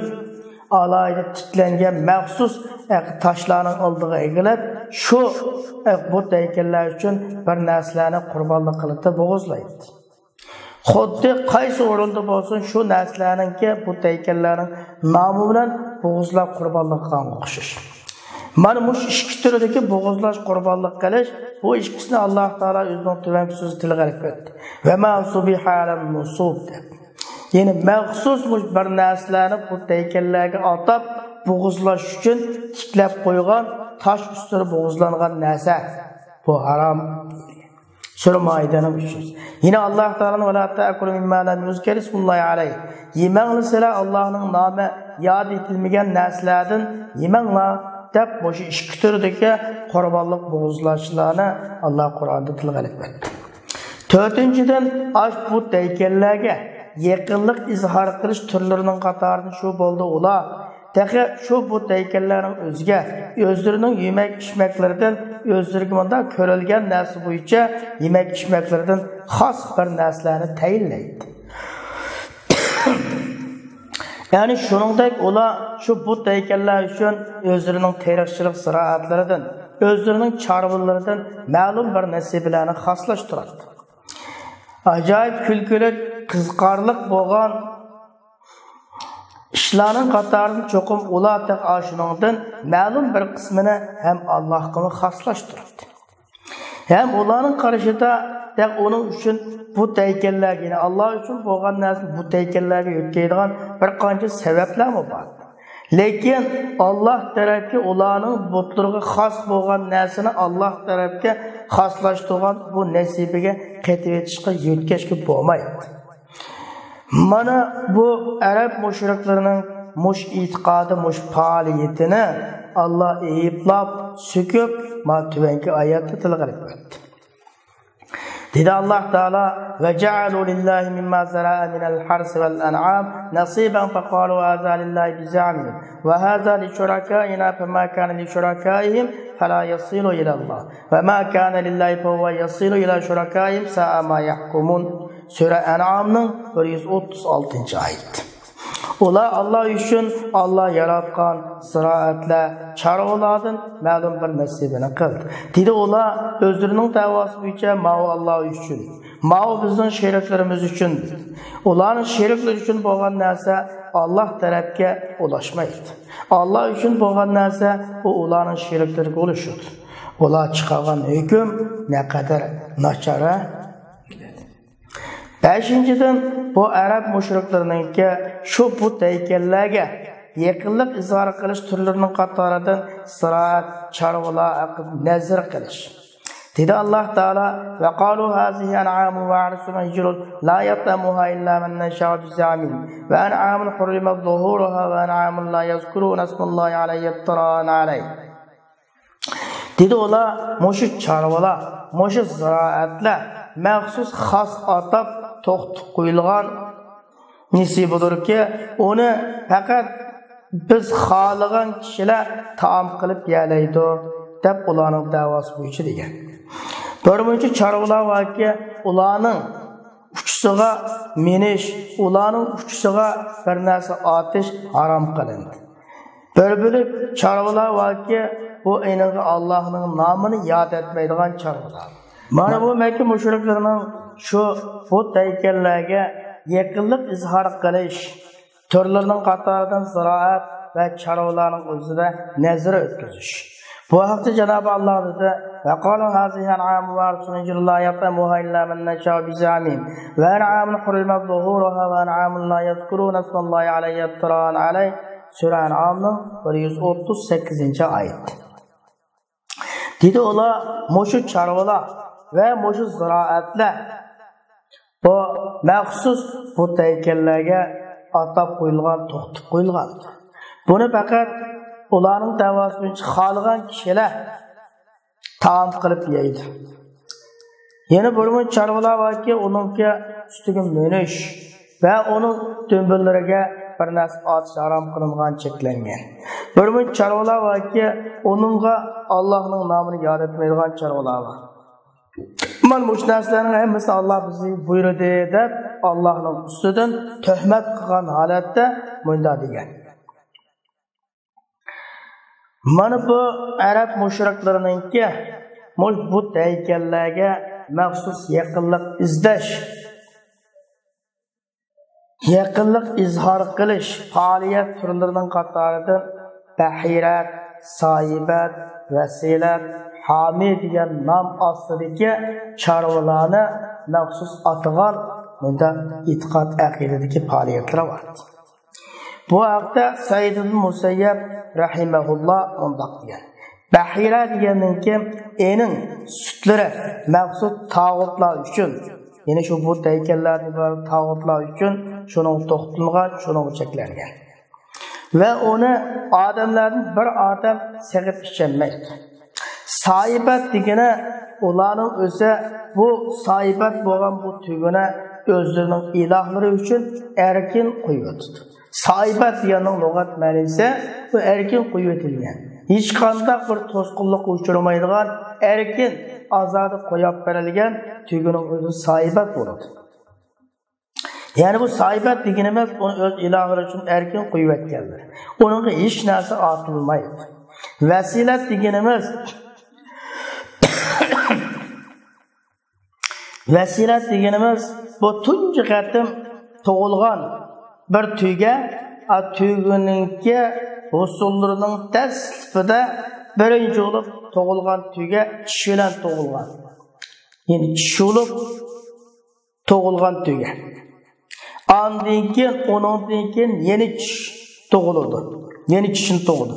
ئالاھىدە تىكلەنگەن مەخسۇس تاشلارنىڭ ئالدىغا ئېگىلىپ، شۇ بۇت ھەيكەللەر ئۈچۈن بىر نەرسىلەرنى قۇربانلىق قىلىپ بوغۇزلايتتى. خۇددى قايسى ئورۇندا بولسۇن، شۇ نەرسىلەرنىڭكى بۇت ھەيكەللەرنىڭ نامى بىلەن بوغۇزلاپ قۇربانلىق قىلغانغا ئوخشاش. مانا مۇشۇ ئىككى تۈردىكى بوغۇزلاش، قۇربانلىق قىلىش، بۇ ئىككىسىنى ئاللاھ تائالا ئۆزىنىڭ تۆۋەنكى سۆزى تىلغا ئېلىپ ئۆتتى. ۋەما زۇبىھە ئەلەن نۇسۇب دەپ. يەنى مەخسۇس مۇشۇ بىر نەرسىلەرنى بۇت ھەيكەللەرگە ئاتاپ بوغۇزلاش ئۈچۈن تىكلەپ قويغان تاش ئۈستىدە بوغۇزلانغان نەرسە، بۇ ھارام. سۈرە مائىدەنىڭ ئۈچىنچىسى. يەنە ئاللاھ تائالانىڭ ۋەلا تەئكۇلۇ مىمما لەم يۇزكەر ئىسمۇللاھى ئەلەيھ. يېمەڭلار سىلەر ئاللاھنىڭ نامى ياد ئېتىلمىگەن نەرسىلەردىن يېمەڭلار دەپ مۇشۇ ئىككى تۈردىكى قۇربانلىق بوغۇزلاشلارنى ئاللاھ قۇرئاندا تىلغا ئېلىپ بەردى. تۆتىنچىدىن، ئاش بۇت ھەيكەللەرگە يېقىنلىق ئىزھار قىلىش تۈرلىرىنىڭ قاتارىدىن شۇ بولدى ئۇلار. تېخى شۇ بۇت ھەيكەللەرنىڭ ئۆزىگە ئۆزلىرىنىڭ يېمەك ئىچمەكلىرىدىن، ئۆزلىرىگە مۇنداق كۆرۈلگەن نەرسە بويىچە يېمەك ئىچمەكلىرىدىن خاس بىر نەرسىلەرنى تەيىنلەيدۇ. يەنى شۇنىڭدەك ئۇلار شۇ بۇت ھەيكەللەر ئۈچۈن ئۆزلىرىنىڭ تېرىقچىلىق زىرائەتلىرىدىن، ئۆزلىرىنىڭ چارۋىلىرىدىن مەلۇم بىر نەسىبىلەرنى خاسلاشتۇراتتى. ئاجايىپ كۈلكىلىك، قىزىقارلىق بولغان ئىشلارنىڭ قاتارىدىن چوقۇم ئۇلار تېخى ئاشۇنىڭدىن مەلۇم بىر قىسمىنى ھەم ئاللاھقىمۇ خاسلاشتۇراتتى. ھەم ئۇلارنىڭ قارىشىدا تېخى ئۇنىڭ ئۈچۈن بۇت ھەيكەللەرگە، يەنى ئاللاھ ئۈچۈن بولغان نەرسىنى بۇت ھەيكەللەرگە يۆتكەيدىغان بىر قانچە سەۋەبلەرمۇ بار. لېكىن ئاللاھ تەرەپكە ئۇلارنىڭ بۇتلىرىغا خاس بولغان نەرسىنى ئاللاھ تەرەپكە خاسلاشتۇرغان بۇ نەسىبىگە قېتىۋېتىشقا، يۆتكەشكە بولمايدۇ. مانا بۇ ئەرەب مۇشرىكلىرىنىڭ مۇشۇ ئېتىقادى، مۇشۇ پائالىيىتىنى ئاللاھ ئەيىبلاپ، سۆكۈپ، مانا تۆۋەنكى ئايەتتە تىلغا ئېلىپ ئۆتتى. دېدى ئاللاھ تائالا: وجعلوا لله مما ذرأ من الحرث والأنعام نصيبا فقالوا هذا لله بزعمهم وهذا لشركائنا فما كان لشركائهم فلا يصل إلى الله وما كان لله فهو يصل إلى شركائهم ساء ما يحكمون. سۈرە ئەنئامنىڭ بىر يۈز ئوتتۇز ئالتىنچى ئايىتى. ئۇلار ئاللاھ ئۈچۈن ئاللاھ ياراتقان زىرائەتلەر، چارۋىلاردىن مەلۇم بىر نەسىبىنى قىلدى. دېدى ئۇلار ئۆزلىرىنىڭ دەۋاسى بويىچە: ماۋۇ ئاللاھ ئۈچۈن، ماۋۇ بىزنىڭ شېرىكلىرىمىز ئۈچۈن. ئۇلارنىڭ شېرىكلىرى ئۈچۈن بولغان نەرسە ئاللاھ تەرەپكە ئۇلاشمايدۇ. ئاللاھ ئۈچۈن بولغان نەرسە ئۇ ئۇلارنىڭ شېرىكلىرىگە ئۇلىشىدۇ. ئۇلار چىقارغان ھۆكۈم نەقەدەر ناچار-ھە؟ بەشىنچىدىن، بۇ ئەرەب مۇشرىكلىرىنىڭكى شۇ بۇت ھەيكەللەرگە يېقىنلىق ئىزھار قىلىش تۈرلىرىنىڭ قاتارىدىن زىرائەت، چارۋىلار ھەققىدە نەزىر قىلىش. دېدى ئاللاھ تائالا: وقالوا هذه أنعام وحرث حجر لا يطعمها إلا من نشاء بزعمهم وأنعام حرم ظهورها وأنعام لا يذكرون اسم الله عليها افتراء عليه. دېدى ئۇلار، مۇشۇ چارۋىلار، مۇشۇ زىرائەتلەر مەخسۇس خاس ئاتاپ توختىتىپ قويۇلغان نېسىبىدۇركى، ئۇنى پەقەت بىز خالىغان كىشىلەر تائام قىلىپ يېيەلەيدۇ، دەپ ئۇلارنىڭ دەۋاسى بويىچە دېگەن. بىر مۇنچە چارۋىلار باركى، ئۇلارنىڭ ئۇچىسىغا مىنىش، ئۇلارنىڭ ئۇچىسىغا بىر نەرسە ئاتىش ھارام قىلىندى. بىر بۆلەك چارۋىلار باركى، بۇ ئېنىڭغا ئاللاھنىڭ نامىنى ياد ئەتمەيدىغان چارۋىلار. مانا بۇ مەككە مۇشرىكلىرىنىڭ شۇ بۇت ھەيكەللەرگە يېقىنلىق ئىزھار قىلىش تۈرلىرىنىڭ قاتارىدىن زىرائەت ۋە چارۋىلارنىڭ ئۆزىدە نەزىر ئۆتكۈزۈش. بۇ ھەقتە جانابى ئاللاھ دېدى، وقالوا هذه أنعام وحرث حجر لا يطعمها إلا من نشاء بزعمهم وأنعام حرمت ظهورها وأنعام لا يذكرون اسم الله عليها افتراء عليه. سۈرە ئەنئامنىڭ بىر يۈز ئوتتۇز سەككىزىنچى ئايىتى. دېدى ئۇلار، مۇشۇ چارۋىلار ۋە مۇشۇ زىرائەتلەر بۇ مەخسۇس بۇت ھەيكەللەرگە ئاتاپ قويۇلغان، توختىتىپ قويۇلغان. بۇنى پەقەت ئۇلارنىڭ دەۋاسى بويىچە خالىغان كىشىلەر تائام قىلىپ يەيدۇ. يەنە بىر مۇنچە چارۋىلار باركى، ئۇنىڭكى سۈتىگە مۈنۈش ۋە ئۇنىڭ دۈمبىلىرىگە بىر نەرسە ئاتىش ھارام قىلىنغان، چەكلەنگەن. بىر مۇنچە چارۋىلار باركى، ئۇنىڭغا ئاللاھنىڭ نامىنى ياد ئەتمەيدىغان چارۋىلار بار. مانا مۇشۇ نەرسىلەرنىڭ ھەممىسى ئاللاھ بىزگە بۇيرۇدى دەپ، ئاللاھنىڭ ئۈستىدىن تۆھمەت قىلغان ھالەتتە مۇنداق دېگەن. مانا بۇ ئەرەب مۇشرىكلىرىنىڭكى مۇشۇ بۇت ھەيكەللەرگە مەخسۇس يېقىنلىق ئىزدەش، يېقىنلىق ئىزھار قىلىش پائالىيەت تۈرلىرىنىڭ قاتارىدىن بەھىرەت، ساھىبەت، ۋەسىلەت، ھامى دېگەن نام ئاستىدىكى چارۋىلارنى مەخسۇس ئاتىغان مۇنداق ئېتىقاد ئەقىدىدىكى پائالىيەتلىرى بار. بۇ ھەقتە سەئىد ئىبن مۇسەييەب رەھىمەھۇللا مۇنداق دېگەن: بەھىرە دېگەندىن كېيىن ئېنىڭ سۈتلىرى مەخسۇس تاغۇتلار ئۈچۈن، يەنى شۇ بۇت ھەيكەللەردىن ئىبارەت تاغۇتلار ئۈچۈن شۇنىڭغا توختىلىنغان، شۇنىڭغا چەكلەنگەن. ۋە ئۇنى ئادەملەردىن بىر ئادەم سېغىپ ئىچەلمەيدۇ. ساھىبەت دېگىنى ئۇلارنىڭ ئۆزى بۇ ساھىبەت بولغان بۇ تۆگىنى ئۆزلىرىنىڭ ئىلاھلىرى ئۈچۈن ئەركىن قويۇۋېتىدۇ. ساھىبەت دېگەننىڭ لۇغەت مەنىسى بۇ ئەركىن قويۇۋېتىلگەن، ھېچقانداق بىر توسقۇنلۇققا ئۇچرىمايدىغان ئەركىن، ئازادە قويۇپ بېرىلگەن تۆگىنىڭ ئۆزى ساھىبەت بولىدۇ. يەنى بۇ ساھىبەت دېگىنىمىز ئۇنى ئۆز ئىلاھلىرى ئۈچۈن ئەركىن قويۇۋەتكەنلەر. ئۇنىڭغا ھېچ نەرسە ئارتىلمايدۇ. ۋەسىلەت دېگىنىمىز، ۋەسىلەت دېگىنىمىز بۇ تۇنجى قېتىم تۇغۇلغان بىر تۆگە، ئا، تۆگىنىڭكى ھوسۇللىرىنىڭ دەسلىپىدە بىرىنچى بولۇپ تۇغۇلغان تۆگە چىشى بىلەن تۇغۇلغان. يەنى چىشى بولۇپ تۇغۇلغان تۆگە. ئاندىن كېيىن، ئۇنىڭدىن كېيىن يەنە چىش تۇغۇلىدۇ. يەنە چىشىنى تۇغىدۇ.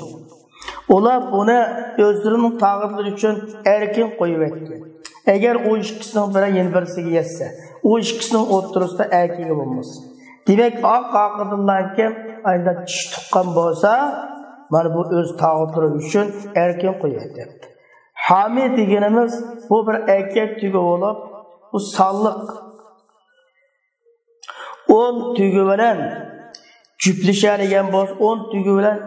ئۇلار بۇنى ئۆزلىرىنىڭ تاغۇتلىرى ئۈچۈن ئەركىن قويۇۋەتكەن. ئەگەر ئۇ ئىككىسىنىڭ بىرى يەنە بىرسىگە يەتسە، ئۇ ئىككىسىنىڭ ئوتتۇرىسىدا ئەركىنلىك بولمىسا. دېمەك، ئا-، ئارقىدىنلا كېيىن ئاندىن چىش تۇغقان بولسا، مانا بۇ ئۆز تاغۇتلىرى ئۈچۈن ئەركىن قويۇۋەتەتتى. ھامى دېگىنىمىز بۇ بىر ئەركەك تۆگە بولۇپ، بۇ سانلىق ئون تۆگە بىلەن جۈپلىشەلىگەن بولسا، ئون تۆگە بىلەن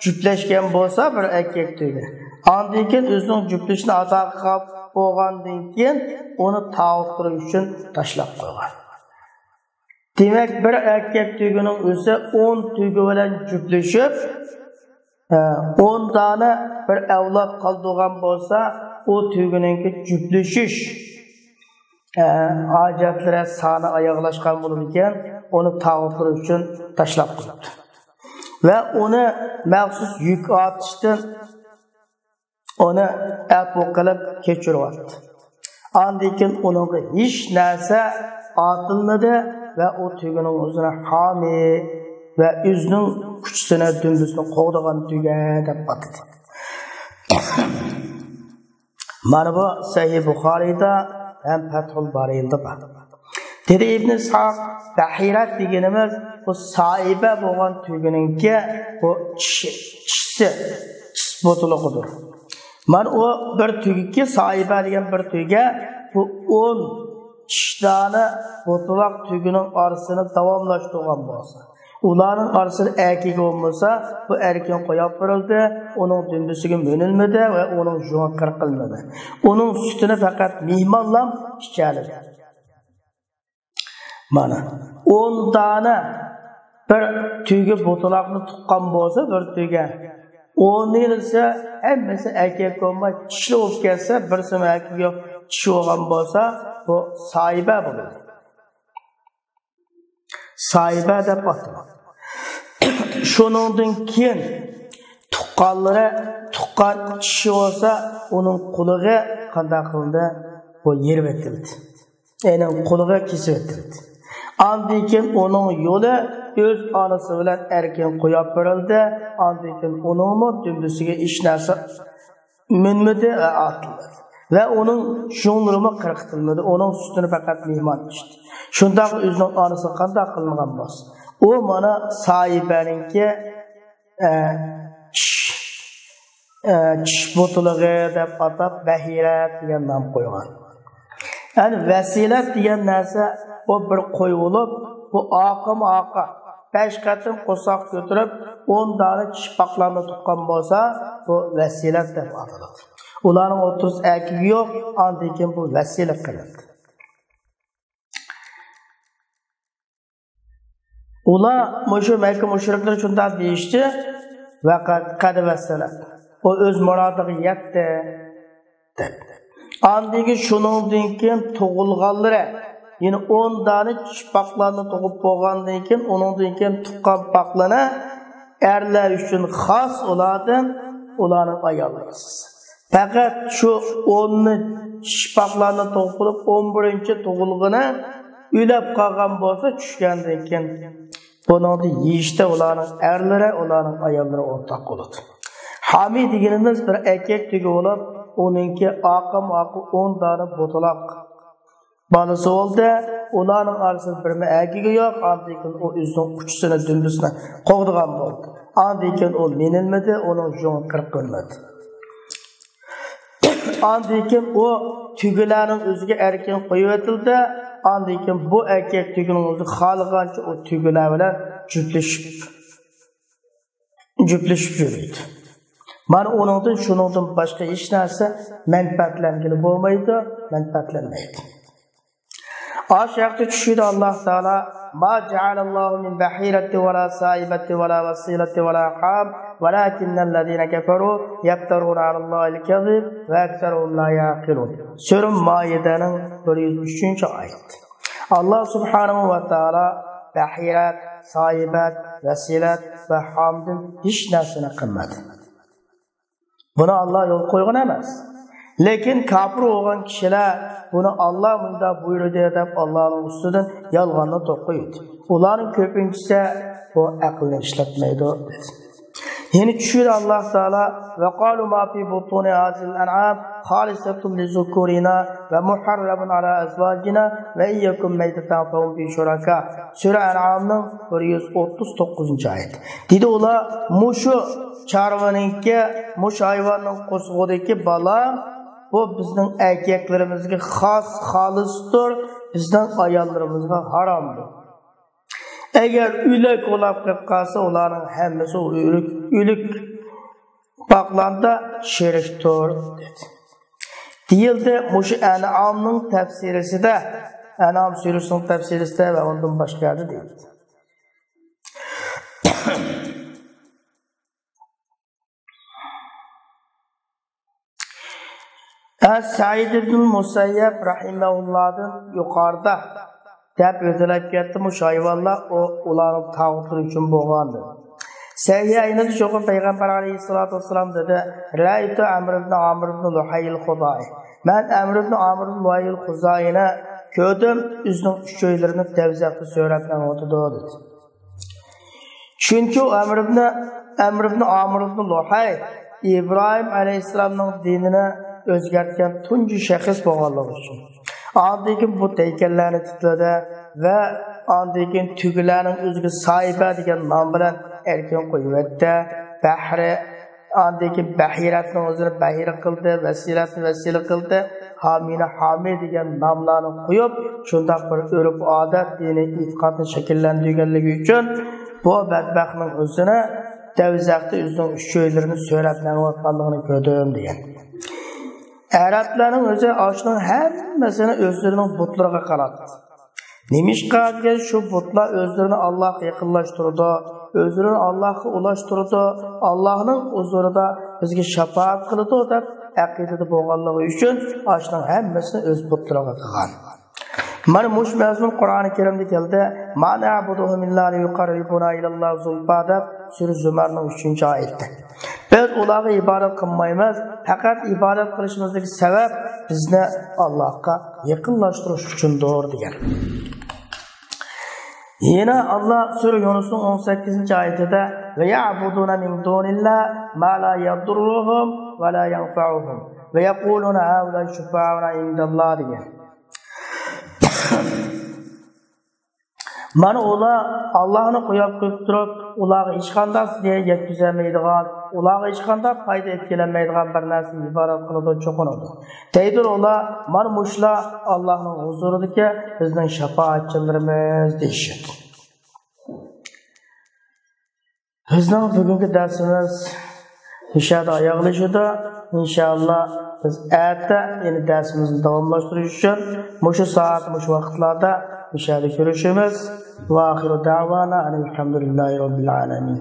جۈپلەشكەن بولسا بىر ئەركەك تۆگە، ئاندىن كېيىن ئۆزىنىڭ جۈپلىشىنى ئاتا قىلىپ بولغاندىن كېيىن ئۇنى تاغۇتلىرى ئۈچۈن تاشلاپ قويغان. دېمەك، بىر ئەركەك تۆگىنىڭ ئۆزى ئون تۆگە بىلەن جۈپلىشىپ، ئە، ئون دانە بىر ئەۋلاد قالدۇرغان بولسا، ئۇ تۆگىنىڭكى جۈپلىشىش، ئە، ھاجەتلىرى سانى ئاياغلاشقان بولىدىكەن، ئۇنى تاغۇتلىرى ئۈچۈن تاشلاپ قويۇپتۇ. ۋە ئۇنى مەخسۇس يۈك ئارتىشتىن ئۇنى ئەپۇ قىلىپ كەچۈرۈۋەتتى. ئاندىن كېيىن ئۇنىڭغا ھېچ نەرسە ئارتىلمىدى ۋە ئۇ تۆگىنىڭ ئۆزىنى ھامى ۋە ئۆزىنىڭ كۈچىسىنى، دۈمبىسىنى قوغدىغان تۆگە دەپ ئاتىدى. مانا بۇ سەھىھ بۇخارىيدا ھەم پەتھۇل بارىيدا بار. دېدى ئىبن ئىسھاق، بەھىرەت دېگىنىمىز بۇ ساھىبە بولغان تۆگىنىڭكى بۇ چىشى، چىشىسى، چىش بوتىلىقىدۇر. مانا ئۇ بىر تۆگىكى، ساھىبە دېگەن بىر تۆگە، بۇ ئون چىشدانە بوتىلاق تۆگىنىڭ ئارىسىنى داۋاملاشتۇرغان بولسا، ئۇلارنىڭ ئارىسىدا ئەركىگە بولمىسا، بۇ ئەركىن قويۇپ بېرىلدى، ئۇنىڭ دۈمبىسىگە مىنىلمىدى ۋە ئۇنىڭ جۇڭى قىرقىلمىدى. ئۇنىڭ سۈتىنى پەقەت مېھمانلام ئىچەلىدى. مانا، ئون دانە بىر تۆگە بوتىلاقنى تۇغقان بولسا، بىر تۆگە، ئونى دېسە، ھەممىسى ئەركەك بولماي، چىشلىق بولۇپ كەتسە، بىرسىمۇ ئەركىكى يوق، چىشى بولغان بولسا، بۇ ساھىبە بولىدۇ. ساھىبە دەپ ئاتىلىدۇ. شۇنىڭدىن كېيىن تۇغقانلىرى، تۇغقان چىشى بولسا، ئۇنىڭ قۇلىقى قانداق قىلىندى؟ بۇ يېرىۋېتىلدى. يەنى قۇلىقى كېسىۋېتىلدى. ئاندىن كېيىن ئۇنىڭ يولى ئۆز ئانىسى بىلەن ئەركىن قويۇپ بېرىلدى. ئاندىن كېيىن ئۇنىڭمۇ دۈمبىسىگە ھېچ نەرسە مىنمىدى ۋە ئاتلىمىدى. ۋە ئۇنىڭ جۇڭلىرىمۇ قىرقىتىلمىدى. ئۇنىڭ سۈتىنى پەقەت مېھمان ئىچتى. شۇنداق ئۆزىنىڭ ئانىسىغا قانداق قىلمىغان بولسا، ئۇ مانا ساھىبەنىڭكى، ئە، چىش، ئە، چىش بوتىلىقى دەپ ئاتاپ، بەھىرەت دېگەن نام قويغان. يەنى ۋەسىلەت دېگەن نەرسە، بۇ بىر قوي بولۇپ، بۇ ئاقىمۇ ئاقا بەش قېتىم قورساق كۆتۈرۈپ، ئون دانە چىشپاقلارنى تۇغقان بولسا، بۇ ۋەسىلەت دەپ ئاتىلىدۇ. ئۇلارنىڭ ئوتتۇرىسىدا ئەركىكى يوق، ئاندىن كېيىن بۇ ۋەسىلەت قىلىنىدۇ. ئۇلار مۇشۇ مەككە مۇشرىكلىرى شۇنداق دېيىشتى، ۋەقەد قەد ۋەسسەلە. ئۇ ئۆز مۇرادىغا يەتتى، دەپ. ئاندىن كېيىن شۇنىڭدىن كېيىن تۇغۇلغانلىرى، يەنى ئون دانە چىشپاقلارنى تۇغۇپ بولغاندىن كېيىن، ئۇنىڭدىن كېيىن تۇغقان پاقلىرى ئەرلەر ئۈچۈن خاس، ئۇلاردىن، ئۇلارنىڭ ئاياللىرىسىز. پەقەت شۇ ئوننى چىشپاقلارنى تۇغۇپ بولۇپ، ئون بىرىنچى تۇغۇلغىنى ئۆلۈپ قالغان بولسا، چۈشكەندىن كېيىن، بۇنىڭدا يېيىشتە ئۇلارنىڭ ئەرلىرى، ئۇلارنىڭ ئاياللىرى ئورتاق بولىدۇ. ھامى دېگىنىمىز بىر ئەركەك تۆگە بولۇپ، ئۇنىڭكى ئاقىم ئاقا ئون دانە بوتىلاق بالىسى بولدى. ئۇلارنىڭ ئارىسىدا بىرمۇ ئەركىكى يوق. ئاندىن كېيىن ئۇ ئۆزىنىڭ ئۇچىسىنى، دۈمبىسىنى قوغدىغان بولدى. ئاندىن كېيىن ئۇ مىنىلمىدى، ئۇنىڭ جۇڭى قىرقىلمىدى. ئاندىن كېيىن ئۇ تۆگىلەرنىڭ ئۆزىگە ئەركىن قويۇۋېتىلدى. ئاندىن كېيىن بۇ ئەركەك تۆگىنىڭ ئۆزى خالىغانچە ئۇ تۆگىلەر بىلەن جۈپلىشىپ، جۈپلىشىپ يۈرىدۇ. مانا ئۇنىڭدىن، شۇنىڭدىن باشقا ھېچ نەرسە مەنپەئەتلەنگىلى بولمايدۇ، مەنپەئەتلەنمەيدۇ. ئاشۇ ھەقتە چۈشىدە ئاللاھ تائالا: ما جعل الله من بحيرة ولا سائبة ولا وصيلة ولا حام ولكن الذين كفروا يفترون على الله الكذب وأكثرهم لا يعقلون. سۈرە مائىدەنىڭ بىر يۈز ئۈچىنچى ئايىتى. ئاللاھ سۇبھانەھۇ ۋە تائالا بەھىرەت، سائىبەت، ۋەسىلەت ۋە ھامدىن ھېچ نەرسىنى قىلمىدى. بۇنى ئاللاھ يولغا قويغان ئەمەس. لېكىن كاپىر بولغان كىشىلەر بۇنى ئاللاھ مۇنداق بۇيرۇدى دەپ ئاللاھنىڭ ئۈستىدىن يالغاننى توقۇيدۇ. ئۇلارنىڭ كۆپىنچىسى بۇ ئەقىلنى ئىشلەتمەيدۇ، دېدى. يەنە چۈشىدە ئاللاھ تائالا: وقالوا ما في بطون هذه الأنعام خالصة لذكورنا ومحرم على أزواجنا وإن يكن ميتة فهم فيه شركاء. سۈرە ئەنئامنىڭ بىر يۈز ئوتتۇز توققۇزىنچى ئايەت. دېدى ئۇلار: مۇشۇ چارۋىنىڭكى، مۇشۇ ھايۋاننىڭ قورسىقىدىكى بالا، بۇ بىزنىڭ ئەركەكلىرىمىزگە خاس، خالىستۇر، بىزنىڭ ئاياللىرىمىزغا ھارامدۇر. ئەگەر ئۆلۈك بولاپ قېلىپ قالسا، ئۇلارنىڭ ھەممىسى ئۆلۈك، ئۆلۈك باقلاردا شېرىكتۇر، دېدى. دېيىلدى، مۇشۇ ئەنئامنىڭ تەپسىرىسىدە، ئەنئام سۈرىسىنىڭ تەپسىرىسىدە ۋە ئۇندىن باشقا يەردە دېيىلدى. ھە، سەئىد ئىبنۇل مۇسەييەب رەھىمەھۇللاھدىن يۇقىرىدا دەپ ئۆتۈلۈپ كەتتى، مۇشۇ ھايۋانلار ئۇ، ئۇلارنىڭ تاغۇتلىرى ئۈچۈن بولغان، دېدى. سەھىھەينىدە چوقۇم پەيغەمبەر ئەلەيھىسسالاتۇ ۋەسسالام دېدى: رەئەيتۇ ئەمر ئىبنى ئامر ئىبنى لۇھەيل خۇزائى. مەن ئەمر ئىبنى ئامر ئىبنى لۇھەيل خۇزائىنى كۆردۈم، ئۆزىنىڭ ئۈچ ئۆيلىرىنى تەۋزىيەتتە سۆرەپ مېڭىۋاتىدۇ، دېدى. چۈنكى ئۇ ئەمر ئىبنى، ئەمر ئىبنى ئامر ئىبنى لۇھەي ئىبراھىم ئەلەيھىسسالامنىڭ دىنىنى ئۆزگەرتكەن تۇنجى شەخس بولغانلىقى ئۈچۈن. ئاندىن كېيىن بۇ تەيكەنلەرنى تىتلىدى ۋە ئاندىن كېيىن تۆگىلەرنىڭ ئۆزىگە ساھىبە دېگەن نام بىلەن ئەركىن قويۇۋەتتى. بەھرى ئاندىن كېيىن بەھىرەتنىڭ ئۆزىنى بەھىرە قىلدى، ۋەسىلەتنى ۋەسىلە قىلدى، ھامىنى ھامى دېگەن ناملارنى قويۇپ، شۇنداق بىر ئۆرپ-ئادەت، دىنىي ئېتىقادنى شەكىللەندۈرگەنلىكى ئۈچۈن، بۇ بەتبەختنىڭ ئۆزىنى دەۋزەختە ئۆزىنىڭ ئۈچ ئۆيلىرىنى سۆرەپ مېڭىۋاتقانلىقىنى كۆردۈم، دېگەن. ئەرەبلەرنىڭ ئۆزى ئاشۇنىڭ ھەممىسىنى ئۆزلىرىنىڭ بۇتلىرىغا قىلاتتى. نېمىشقا دېگەن، شۇ بۇتلار ئۆزلىرىنى ئاللاھقا يېقىنلاشتۇرىدۇ، ئۆزلىرىنى ئاللاھقا ئۇلاشتۇرىدۇ، ئاللاھنىڭ ھۇزۇرىدا بىزگە شاپائەت قىلىدۇ دەپ ئەقىدىدە بولغانلىقى ئۈچۈن ئاشۇنىڭ ھەممىسىنى ئۆز بۇتلىرىغا قىلغان. مانا مۇشۇ مەزمۇن قۇرئانى كەرىمدە كەلدى. ما نەئبۇدۇھۇم ئىللا لىيۇقەررىبۇنا ئىلەللاھى زۇلفا دەپ سۈرە زۇمەرنىڭ ئۈچىنچى ئايىتى. بىز ئۇلارغا ئىبادەت قىلمايمىز، پەقەت ئىبادەت قىلىشىمىزدىكى سەۋەب بىزنى ئاللاھقا يېقىنلاشتۇرۇش ئۈچۈندۇر، دېگەن. يەنە ئاللاھ سۈرە يۇنۇسنىڭ ئون سەككىزىنچى ئايىتىدە، ۋە يەئبۇدۇنە مىن دۇنىللاھ ما لا يەزۇررۇھۇم ۋە لا يەنفەئۇھۇم ۋە يەقۇلۇنە ھەئۇلاء شۇپەئاؤنا ئىندەللاھ، دېگەن. مانا ئۇلار ئاللاھنى قويۇپ قويۇپ تۇرۇپ، ئۇلارغا ھېچقانداق زىيان يەتكۈزەلمەيدىغان، ئۇلارغا ھېچقانداق پايدا ئېلىپ كېلەلمەيدىغان بىر نەرسىنى ئىبادەت قىلىدۇ، چوقۇنىدۇ. دەيدۇ ئۇلار، مانا مۇشۇلار ئاللاھنىڭ ھۇزۇرىدىكى بىزنىڭ شاپائەتچىلىرىمىز دېيىشىدۇ. بىزنىڭ بۈگۈنكى دەرسىمىز مۇشۇ يەردە ئاياغلىشىدۇ. ئىنشائاللا، بىز ئەتە يەنە دەرسىمىزنى داۋاملاشتۇرۇش ئۈچۈن مۇشۇ سائەت، مۇشۇ ۋاقىتلاردا مۇشۇ يەردە كۆرۈشىمىز. ۋە ئاخىرۇ دەئۋانا ئەنىل ھەمدۇلىللاھى رەببىل ئالەمىن.